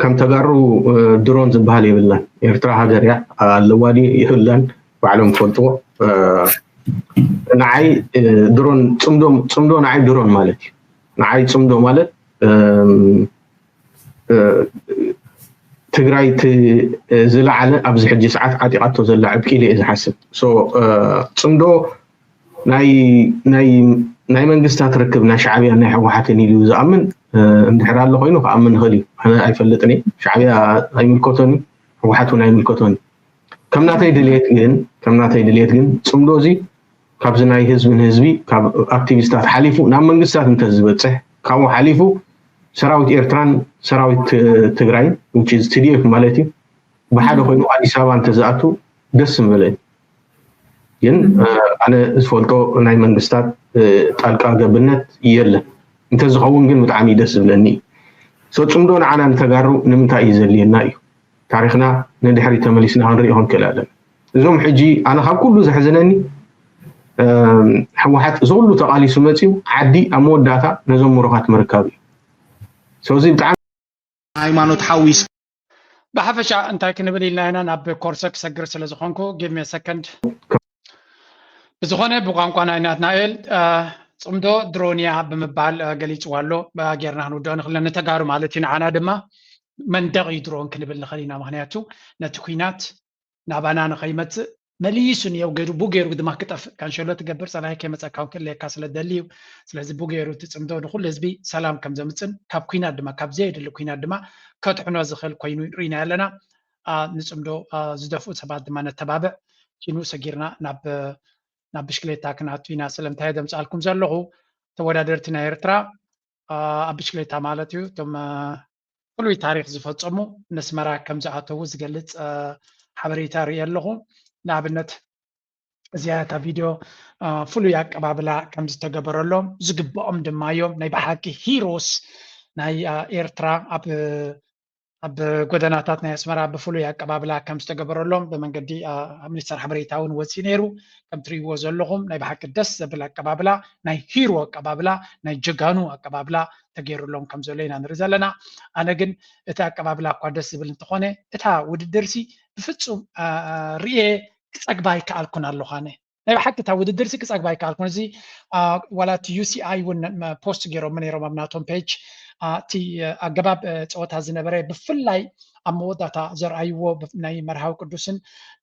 ከም ተጋሩ ድሮን ዝበሃል የብልናን። ኤርትራ ሃገር እያ ኣለዋ ድዩ የብላን ባዕሎም ይፈልጥዎ። ንዓይ ድሮን ፅምዶ ንዓይ ድሮን ማለት እዩ። ንዓይ ፅምዶ ማለት ትግራይ ዝለዓለ ኣብዚ ሕጂ ሰዓት ዓጢቓቶ ዘላ ዕብቂ ኢለ እየ ዝሓስብ። ፅምዶ ናይ መንግስታት ርክብ ናይ ሻዕብያን ናይ ህወሓትን ኢሉ ዝኣምን እንድሕር ኣሎ ኮይኑ ክኣምን ይኽእል እዩ። ኣነ ኣይፈልጥን እየ። ሻዕብያ ኣይምልከቶን እዩ፣ ህወሓት እውን ኣይምልከቶን እዩ። ከም ናተይ ድልየት ግን ከም ናተይ ድልየት ግን ፅምዶ እዚ ካብዚ ናይ ህዝቢ ንህዝቢ ካብ ኣክቲቪስታት ሓሊፉ ናብ መንግስታት እንተዝበፅሕ ካብኡ ሓሊፉ ሰራዊት ኤርትራን ሰራዊት ትግራይን which is T D F ማለት እዩ ብሓደ ኮይኑ ኣዲስ ኣበባ እንተዝኣቱ ደስ ምበለኒ። ግን ኣነ ዝፈልጦ ናይ መንግስታት ጣልቃ ገብነት የለን። እንተዝኸውን ግን ብጣዕሚ ደስ ዝብለኒ እዩ። So ፅምዶ ንዓና ንተጋሩ ንምንታይ እዩ ዘድልየና እዩ? ታሪኽና ንድሕሪ ተመሊስና ክንርኢ ክንክእል ኣለና። እዞም ሕጂ ኣነ ካብ ኩሉ ዘሕዝነኒ ህወሓት እዚ ኩሉ ተቓሊሱ መፅዩ ዓዲ ኣብ መወዳእታ ነዞም ምሩኻት ምርካብ እዩ። ሰውዚ ብጣዕሚ ሃይማኖት ሓዊስ ብሓፈሻ እንታይ ክንብል ኢልና ኢና ናብ ኮርሰ ክሰግር ስለ ዝኾንኩ give me a second። ብዝኾነ ብቋንቋ ናይ ናትናኤል ጽምዶ ድሮንያ ብምባል ገሊፅዋ ኣሎ። ጌርና ክንውድኦ ንኽእል ንተጋሩ ማለት እዩ። ንዓና ድማ መንደቕ እዩ ድሮን ክንብል ንኽእል ኢና። ምክንያቱ ነቲ ኲናት ናባና ንኸይመፅእ መሊሱ ንየው ገይሩ ቡ ገይሩ ድማ ክጠፍእ ካንሸሎ ትገብር ፀላኢ ከይመፀካ እውን ክእለየካ ስለ ደሊ እዩ። ስለዚ ቡ ገይሩ እቲ ፅምዶ ንኩሉ ህዝቢ ሰላም ከም ዘምፅን ካብ ኲናት ድማ ካብ ዘየድሊ ኲናት ድማ ከድሕኖ ዝኽእል ኮይኑ ርኢና ኣለና። ንፅምዶ ዝደፍኡ ሰባት ድማ ነተባብዕ። ኪኑ ሰጊርና ናብ ናብ ብሽክሌታ ክንኣቱ ኢና። ስለምንታይ ዘምፃልኩም ዘለኹ ተወዳደርቲ ናይ ኤርትራ ኣብ ብሽክሌታ ማለት እዩ እቶም ፍሉይ ታሪክ ዝፈፀሙ ነስመራ ከም ዝኣተዉ ዝገልፅ ሓበሬታ ርኢ ኣለኹ። ንኣብነት እዚኣ እታ ቪድዮ ፍሉይ ኣቀባብላ ከም ዝተገበረሎም ዝግብኦም ድማ እዮም። ናይ ብሓቂ ሂሮስ ናይ ኤርትራ ኣብ ኣብ ጎደናታት ናይ ኣስመራ ብፍሉይ ኣቀባብላ ከም ዝተገበረሎም ብመንገዲ ሚኒስተር ሓበሬታ እውን ወፂኡ ነይሩ። ከም ትርእይዎ ዘለኹም ናይ ብሓቂ ደስ ዘብል ኣቀባብላ፣ ናይ ሂሮ ኣቀባብላ፣ ናይ ጀጋኑ ኣቀባብላ ተገይሩሎም ከም ዘሎ ኢና ንርኢ ዘለና። ኣነ ግን እቲ ኣቀባብላ እኳ ደስ ዝብል እንተኾነ እታ ውድድርሲ ብፍፁም ርኤ ክፀግባ ኣይከኣልኩን ኣለኹ ኣነ። ናይ ብሓቂ እታ ውድድር ሲ ክፀግባ ኣይከኣልኩን። እዚ ዋላ እቲ ዩ ሲ ኣይ እውን ፖስት ገይሮም ነይሮም ኣብ ናቶም ፔጅ እቲ ኣገባብ ፀወታ ዝነበረ ብፍላይ ኣብ መወዳእታ ዘርኣይዎ ናይ መርሃዊ ቅዱስን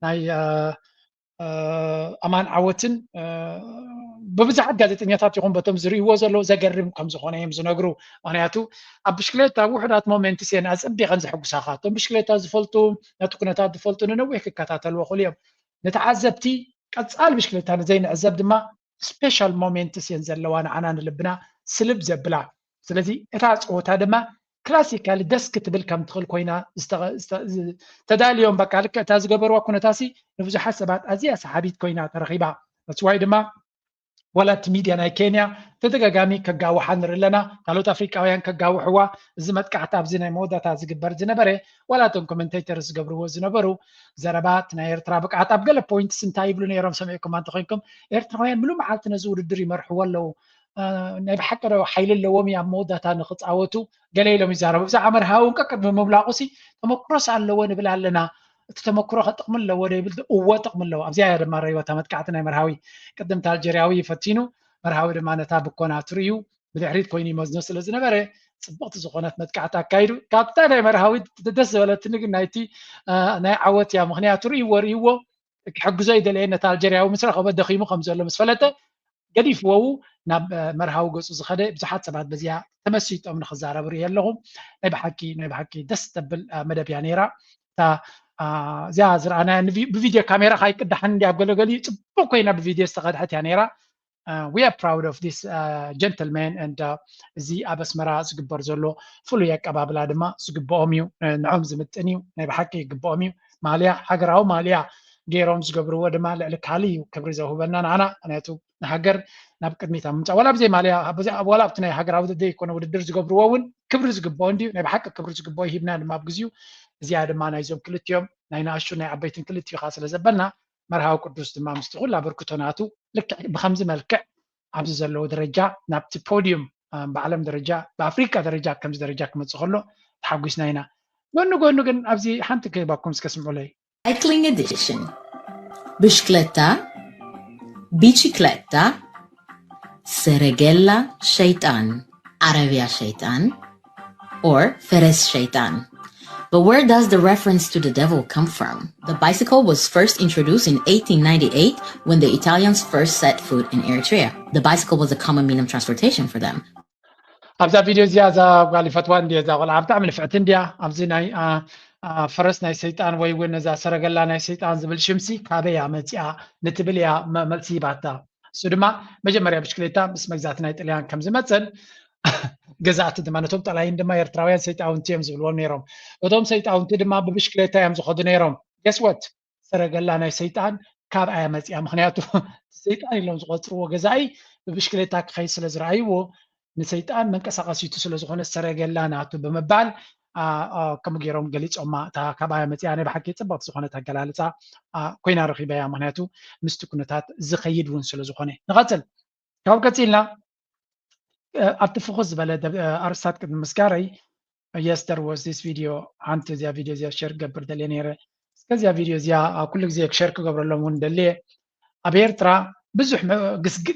ናይ ኣማን ዓወትን ብብዙሓት ጋዜጠኛታት ይኹን በቶም ዝርእይዎ ዘለዉ ዘገርም ከም ዝኾነ እዮም ዝነግሩ። ምክንያቱ ኣብ ብሽክሌታ ውሑዳት ሞሜንትስ እየን ኣፀቢቐን ዘሐጉሳኻ። እቶም ብሽክሌታ ዝፈልጡ ነቲ ኩነታት ዝፈልጡ ንነዊሕ ክከታተልዎ ክእሉ እዮም። ንተዓዘብቲ ቀፃሊ ብሽክሌታ ንዘይንዕዘብ ድማ ስፔሻል ሞሜንትስ እየን ዘለዋ ንዓና ንልብና ስልብ ዘብላ። ስለዚ እታ ፀወታ ድማ ክላሲካሊ ደስ ክትብል ከም ትኽእል ኮይና ተዳልዮም በቃ ልክዕ እታ ዝገበርዋ ኩነታሲ ንብዙሓት ሰባት ኣዝያ ሰሓቢት ኮይና ተረኺባ። That's why ድማ ዋላ እቲ ሚድያ ናይ ኬንያ ተደጋጋሚ ከጋውሓ ንርኢ ኣለና። ካልኦት ኣፍሪቃውያን ከጋውሕዋ እዚ መጥቃዕቲ ኣብዚ ናይ መወዳእታ ዝግበር ዝነበረ ዋላ እቶም ኮመንቴተር ዝገብርዎ ዝነበሩ ዘረባ እቲ ናይ ኤርትራ ብቅዓት ኣብ ገለ ፖይንትስ እንታይ ይብሉ ነይሮም ሰሚዕኩም እንተኮይንኩም ኤርትራውያን ምሉ መዓልቲ ነዚ ውድድር ይመርሕዎ ኣለዉ። ናይ ብሓቂ ዶ ሓይሊ ኣለዎም እዩ ኣብ መወዳእታ ንክፃወቱ ገለ ኢሎም ይዛረቡ። ብዛዕባ መርሃዊ እውን ቀቅድሚ ምምላቁ ሲ ተመክሮስ ኣለዎ ንብል ኣለና። እቲ ተመክሮ ከጥቕሚ ኣለዎ ዶ ይብል? እወ ጥቕሚ ኣለዎ። ኣብዚኣ እያ ድማ ረይወታ መጥቃዕቲ ናይ መርሃዊ። ቅድም እቲ ኣልጀርያዊ ፈቲኑ መርሃዊ ድማ ነታ ብኮና ትርእዩ ብድሕሪት ኮይኑ ይመዝኖ ስለ ዝነበረ ፅብቕቲ ዝኾነት መጥቃዕቲ ኣካይዱ። ካብታ ናይ መርሃዊ ደስ ዝበለትኒ ግን ናይቲ ናይ ዓወት እያ። ምክንያቱ ርእይዎ ርእይዎ ክሕግዞ ይደለየ ነቲ ኣልጀርያዊ ምስ ረኸበ ደኺሙ ከም ዘሎ ምስ ፈለጠ ገዲፍዎ ናብ መርሃዊ ገፁ ዝኸደ ብዙሓት ሰባት በዚኣ ተመሲጦም ንክዛረቡ ርኢ ኣለኹ። ናይ ብሓቂ ናይ ብሓቂ ደስ ተብል መደብ እያ ነይራ። እታ እዚኣ ዝረኣናያ ብቪድዮ ካሜራ ካይቅዳሓን እንዲ ኣብ ገለገሊ ፅቡቅ ኮይና ብቪድዮ ዝተኸድሐት እያ ነይራ። We are proud of this gentleman and እዚ ኣብ ኣስመራ ዝግበር ዘሎ ፍሉይ ኣቀባብላ ድማ ዝግብኦም እዩ፣ ንዖም ዝምጥን እዩ፣ ናይ ብሓቂ ይግብኦም እዩ። ማልያ ሃገራዊ ማልያ ገይሮም ዝገብርዎ ድማ ልዕሊ ካልእ እዩ ክብሪ ዘውህበና ንዓና። ምክንያቱ ንሃገር ናብ ቅድሚት ኣብ ምምፃእ ዋላ ብዘይ ማልያ ዋላ ኣብቲ ናይ ሃገራዊ ዘይኮነ ውድድር ዝገብርዎ እውን ክብሪ ዝግብኦ እንድዩ። ናይ ብሓቂ ክብሪ ዝግብኦ ይሂብና ድማ ኣብ ግዚኡ። እዚኣ ድማ ናይዞም ክልቲኦም ናይ ንኣሽቱ ናይ ዓበይትን ክልቲኡ ከዓ ስለ ዘበልና መርሃዊ ቅዱስ ድማ ምስቲ ኩሉ ኣበርክቶ ናቱ ልክዕ ብከምዚ መልክዕ ኣብዚ ዘለዎ ደረጃ ናብቲ ፖዲዩም ብዓለም ደረጃ ብኣፍሪቃ ደረጃ ከምዚ ደረጃ ክመፅእ ከሎ ተሓጒስና ኢና። ጎኒ ጎኒ ግን ኣብዚ ሓንቲ ክህባኩም እስከ ስምዑለይ። Cycling edition. ብሽክለታ፣ ቢቺክለታ፣ ሰረገላ ሸይጣን፣ ዓረብያ ሸይጣን፣ or ፈረስ ሸይጣን. But where does the reference to the devil come from? The bicycle was first introduced in eighteen ninety-eight when the Italians first set foot in Eritrea. The bicycle was a common mean of transportation for them. ኣብዛ ቪድዮ እዚኣ እዛ ጓል ይፈትዋ እንድየ እዛ ቆልዓ ብጣዕሚ ንፍዕቲ እንድያ። ኣብዚ ናይ ፈረስ ናይ ሰይጣን ወይ እውን እዛ ሰረገላ ናይ ሰይጣን ዝብል ሽምሲ ካበይ እያ መፂኣ ንትብል እያ መልሲ ሂባታ። እሱ ድማ መጀመርያ ብሽክሌታ ምስ መግዛእቲ ናይ ጥልያን ከም ዝመፀን ገዛእቲ ድማ ነቶም ጠላይን ድማ ኤርትራውያን ሰይጣውንቲ እዮም ዝብልዎም ነይሮም። እቶም ሰይጣውንቲ ድማ ብብሽክሌታ እዮም ዝኸዱ ነይሮም። ገስወት ሰረገላ ናይ ሰይጣን ካብ ኣያ መፅያ። ምክንያቱ ሰይጣን ኢሎም ዝቆፅርዎ ገዛኢ ብብሽክሌታ ክኸይድ ስለ ዝረኣይዎ ንሰይጣን መንቀሳቀሲቱ ስለ ዝኾነ ሰረገላ ናቱ ብምባል ከምኡ ገይሮም ገሊፆማ። እታ ካባያ መፅኣ ናይ ብሓቂ ፅብቕቲ ዝኾነት ኣገላልፃ ኮይና ረኺበያ። ምክንያቱ ምስቲ ኩነታት ዝኸይድ እውን ስለ ዝኾነ። ንቐፅል። ካብ ቀፂልና ኣብቲ ፍኹስ ዝበለ ኣርስታት ቅድሚ ምስጋረይ፣ yes, there was this video። ሓንቲ እዚኣ ቪድዮ እዚኣ ሸር ክገብር ደልየ ነይረ። እስከ እዚኣ ቪድዮ እዚኣ ኩሉ ግዜ ሸር ክገብረሎም እውን ደልየ። ኣብ ኤርትራ ብዙሕ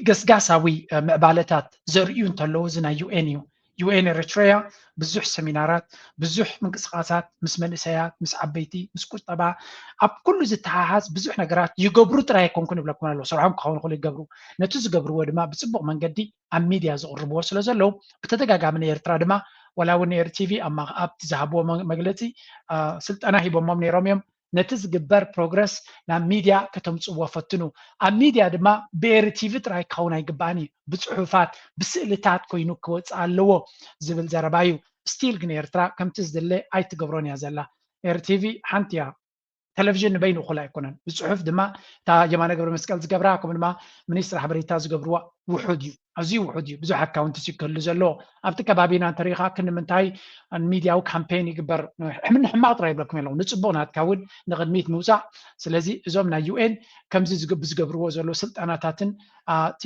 ገስጋሳዊ ምዕባለታት ዘርእዩ እንተለዉ እዚ ናይ ዩኤን እዩ። ዩኤን ኤርትራያ ብዙሕ ሰሚናራት፣ ብዙሕ ምንቅስቃሳት ምስ መንእሰያት፣ ምስ ዓበይቲ፣ ምስ ቁጠባ፣ ኣብ ኩሉ ዝተሓሓዝ ብዙሕ ነገራት ይገብሩ ጥራይ ኣይኮንኩን ይብለኩም ኣለዉ። ስርሖም ክኸውን ይኽእሉ ይገብሩ። ነቲ ዝገብርዎ ድማ ብፅቡቕ መንገዲ ኣብ ሚድያ ዝቕርብዎ ስለ ዘለዉ ብተደጋጋሚ ንኤርትራ ድማ ዋላ እውን ኤር ቲቪ ኣብቲ ዝሃብዎ መግለፂ ስልጠና ሂቦሞም ነይሮም እዮም። ነቲ ዝግበር ፕሮግረስ ናብ ሚድያ ከተምፅዎ ፈትኑ። ኣብ ሚድያ ድማ ብኤር ቲቪ ጥራይ ክኸውን ኣይግባእን እዩ። ብፅሑፋት ብስእልታት ኮይኑ ክወፅእ ኣለዎ ዝብል ዘረባ እዩ። ስቲል ግን ኤርትራ ከምቲ ዝድለ ኣይትገብሮን እያ ዘላ። ኤር ቲቪ ሓንቲ እያ። ቴሌቪዥን ንበይኑ እኹል ኣይኮነን። ብፅሑፍ ድማ እታ የማነ ገብረ መስቀል ዝገብራ ከምኡ ድማ ሚኒስትር ሓበሬታ ዝገብርዋ ውሑድ እዩ፣ ኣዝዩ ውሑድ እዩ። ብዙሕ ኣካውንትስ እዩ ክህሉ ዘለዎ ኣብቲ ከባቢና እንተሪኢኻ ክንምንታይ ሚድያዊ ካምፔን ይግበር። ሕምን ሕማቕ ጥራይ ይብለኩም የለው፣ ንፅቡቕ ናትካ እውን ንቕድሚት ምውፃእ። ስለዚ እዞም ናይ ዩኤን ከምዚ ብዝገብርዎ ዘሎ ስልጠናታትን እቲ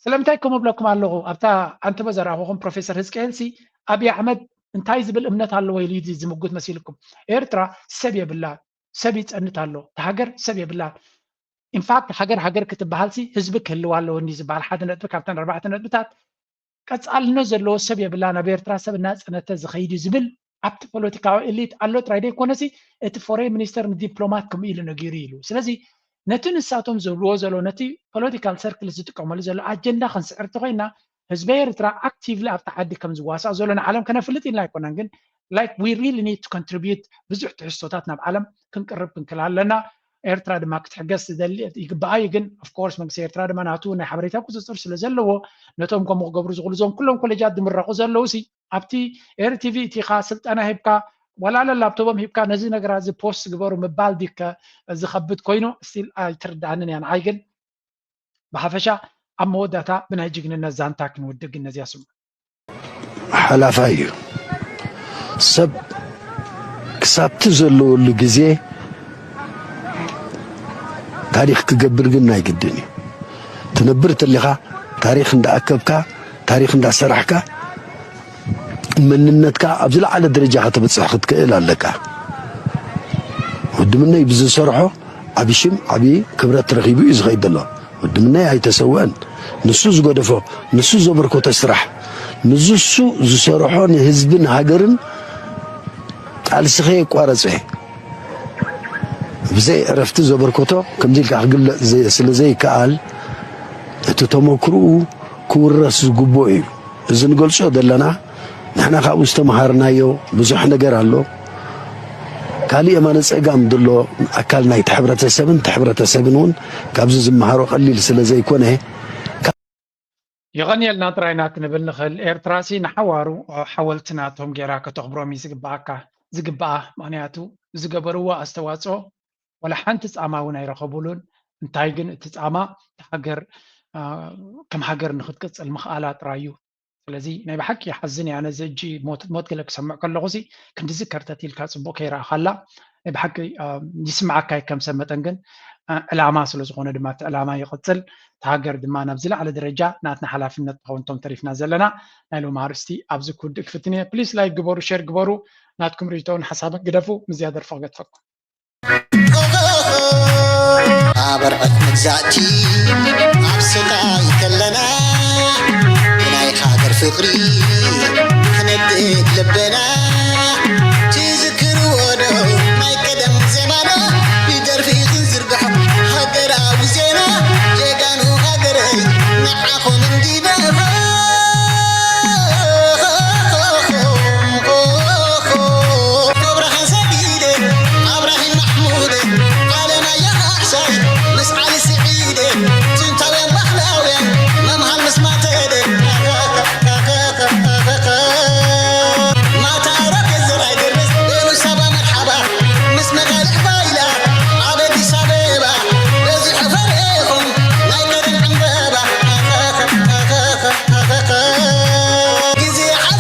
ስለምንታይ ከምኡ ብለኩም ኣለኹ ኣብታ ኣንተበ ዘረኣኹኹም ፕሮፌሰር ህዝቅኤል ሲ ኣብይ ኣሕመድ እንታይ ዝብል እምነት ኣለዎ ኢሉ ዝምጉት መሲልኩም? ኤርትራ ሰብ የብላን፣ ሰብ ይፀንት ኣሎ። እታ ሃገር ሰብ የብላን። ኢንፋክት ሃገር ሃገር ክትበሃል ሲ ህዝቢ ክህልዋ ኣለዎ እንዲ ዝበሃል ሓደ ነጥቢ ካብተን ኣርባዕተ ነጥብታት ቀፃልነት ዘለዎ ሰብ የብላን። ኣብ ኤርትራ ሰብ እናፀነተ ዝኸይድ እዩ ዝብል ኣብቲ ፖለቲካዊ ኤሊት ኣሎ ጥራይ ዘይኮነሲ እቲ ፎሬን ሚኒስተር ንዲፕሎማት ከምኡ ኢሉ ነጊሩ ኢሉ። ስለዚ ነቲ ንሳቶም ዝብልዎ ዘሎ ነቲ ፖለቲካል ሰርክል ዝጥቀመሉ ዘሎ ኣጀንዳ ክንስዕር ተኮይና ህዝቢ ኤርትራ ኣክቲቭሊ ኣብቲ ዓዲ ከም ዝዋሳእ ዘሎ ንዓለም ከነፍልጥ ኢልና ኣይኮናን፣ ግን like we really need to contribute ብዙሕ ትሕዝቶታት ናብ ዓለም ክንቅርብ ክንክል ኣለና። ኤርትራ ድማ ክትሕገዝ ትደሊ ይግባኣ እዩ። ግን ኦፍኮርስ መንግስቲ ኤርትራ ድማ ናቱ ናይ ሓበሬታ ቁፅፅር ስለ ዘለዎ ነቶም ከምኡ ክገብሩ ዝኽእሉ እዞም ኩሎም ኮሌጃት ዝምረቑ ዘለዉ ሲ ኣብቲ ኤር ቲቪ እቲኻ ስልጠና ሂብካ ዋላ ላፕቶፖም ሂብካ ነዚ ነገራት እዚ ፖስት ግበሩ ምባል ዲከ ዝኸብድ ኮይኑ ስቲል ኣይትርድኣንን እያ ንዓይ። ግን ብሓፈሻ ኣብ መወዳእታ ብናይ ጅግንነት ዛንታ ክንውድእ ግን ነዚያ ስሙ። ሓላፋይ እዩ። ሰብ ክሳብቲ ዘለወሉ ግዜ ታሪኽ ክገብር ግን ናይ ግድን እዩ። ትነብር ተሊኻ ታሪኽ እንዳኣከብካ ታሪኽ እንዳሰራሕካ መንነትካ ኣብ ዝለዓለ ደረጃ ከተብፅሕ ክትክእል ኣለካ። ወዲ ምነይ ብዝሰርሖ ዓቢ ሽም ዓቢ ክብረት ረኺቡ እዩ ዝኸይድ ዘሎ። ወዲ ምነይ ኣይተሰወአን። ንሱ ዝገደፎ፣ ንሱ ዘበርከቶ ስራሕ፣ ንዝሱ ዝሰርሖ ንህዝብን ሃገርን ቃልሲ ከየቋረፀ ብዘይ ዕረፍቲ ዘበርከቶ ከምዚ ኢልካ ክግለፅ ስለ ዘይከኣል እቲ ተመክርኡ ክውረስ ዝግብኦ እዩ። እዚ ንገልጾ ዘለና ንሕና ካብኡ ዝተምሃርናዮ ብዙሕ ነገር ኣሎ። ካልእ የማነ ጸጋም ዘሎ ኣካል ናይቲ ሕብረተሰብን እቲ ሕብረተሰብን እውን ካብዚ ዝመሃሮ ቀሊል ስለ ዘይኮነ የቐንየልና ጥራይና ክንብል ንኽእል። ኤርትራሲ ንሓዋሩ ሓወልቲ ናቶም ገይራ ከተኽብሮም እዩ ዝግብኣካ ዝግብኣ። ምኽንያቱ ዝገበርዎ ኣስተዋፅኦ ዋላ ሓንቲ ፃማ እውን ኣይረኸቡሉን። እንታይ ግን እቲ ፃማ እቲ ሃገር ከም ሃገር ንክትቅፅል ምኽኣላ ጥራይ እዩ። ስለዚ ናይ ብሓቂ ይሓዝን እያ ነዚ እጂ ሞት ሞት ገለ ክሰምዕ ከለኹ ሲ ክንድዚ ከርተት ኢልካ ፅቡቅ ከይረኣኻላ ናይ ብሓቂ ይስምዓካ እዩ። ከም ሰብ መጠን ግን ዕላማ ስለ ዝኾነ ድማ እቲ ዕላማ ይቕፅል። እቲ ሃገር ድማ ናብ ዝለዓለ ደረጃ ናትና ሓላፍነት ንኸውን እቶም ተሪፍና ዘለና ናይ ሎሚ ኣርእስቲ ኣብዚ ክውድእ ክፍትን እየ። ፕሊስ ላይክ ግበሩ፣ ሸር ግበሩ፣ ናትኩም ርኢቶን ሓሳብን ግደፉ። ምዝያ ደርፎ ክገድፈኩም። ኣበርዕት መግዛእቲ ኣብ ስቃይ ከለና ብናይ ሃገር ፍቕሪ ክነድድ ልበና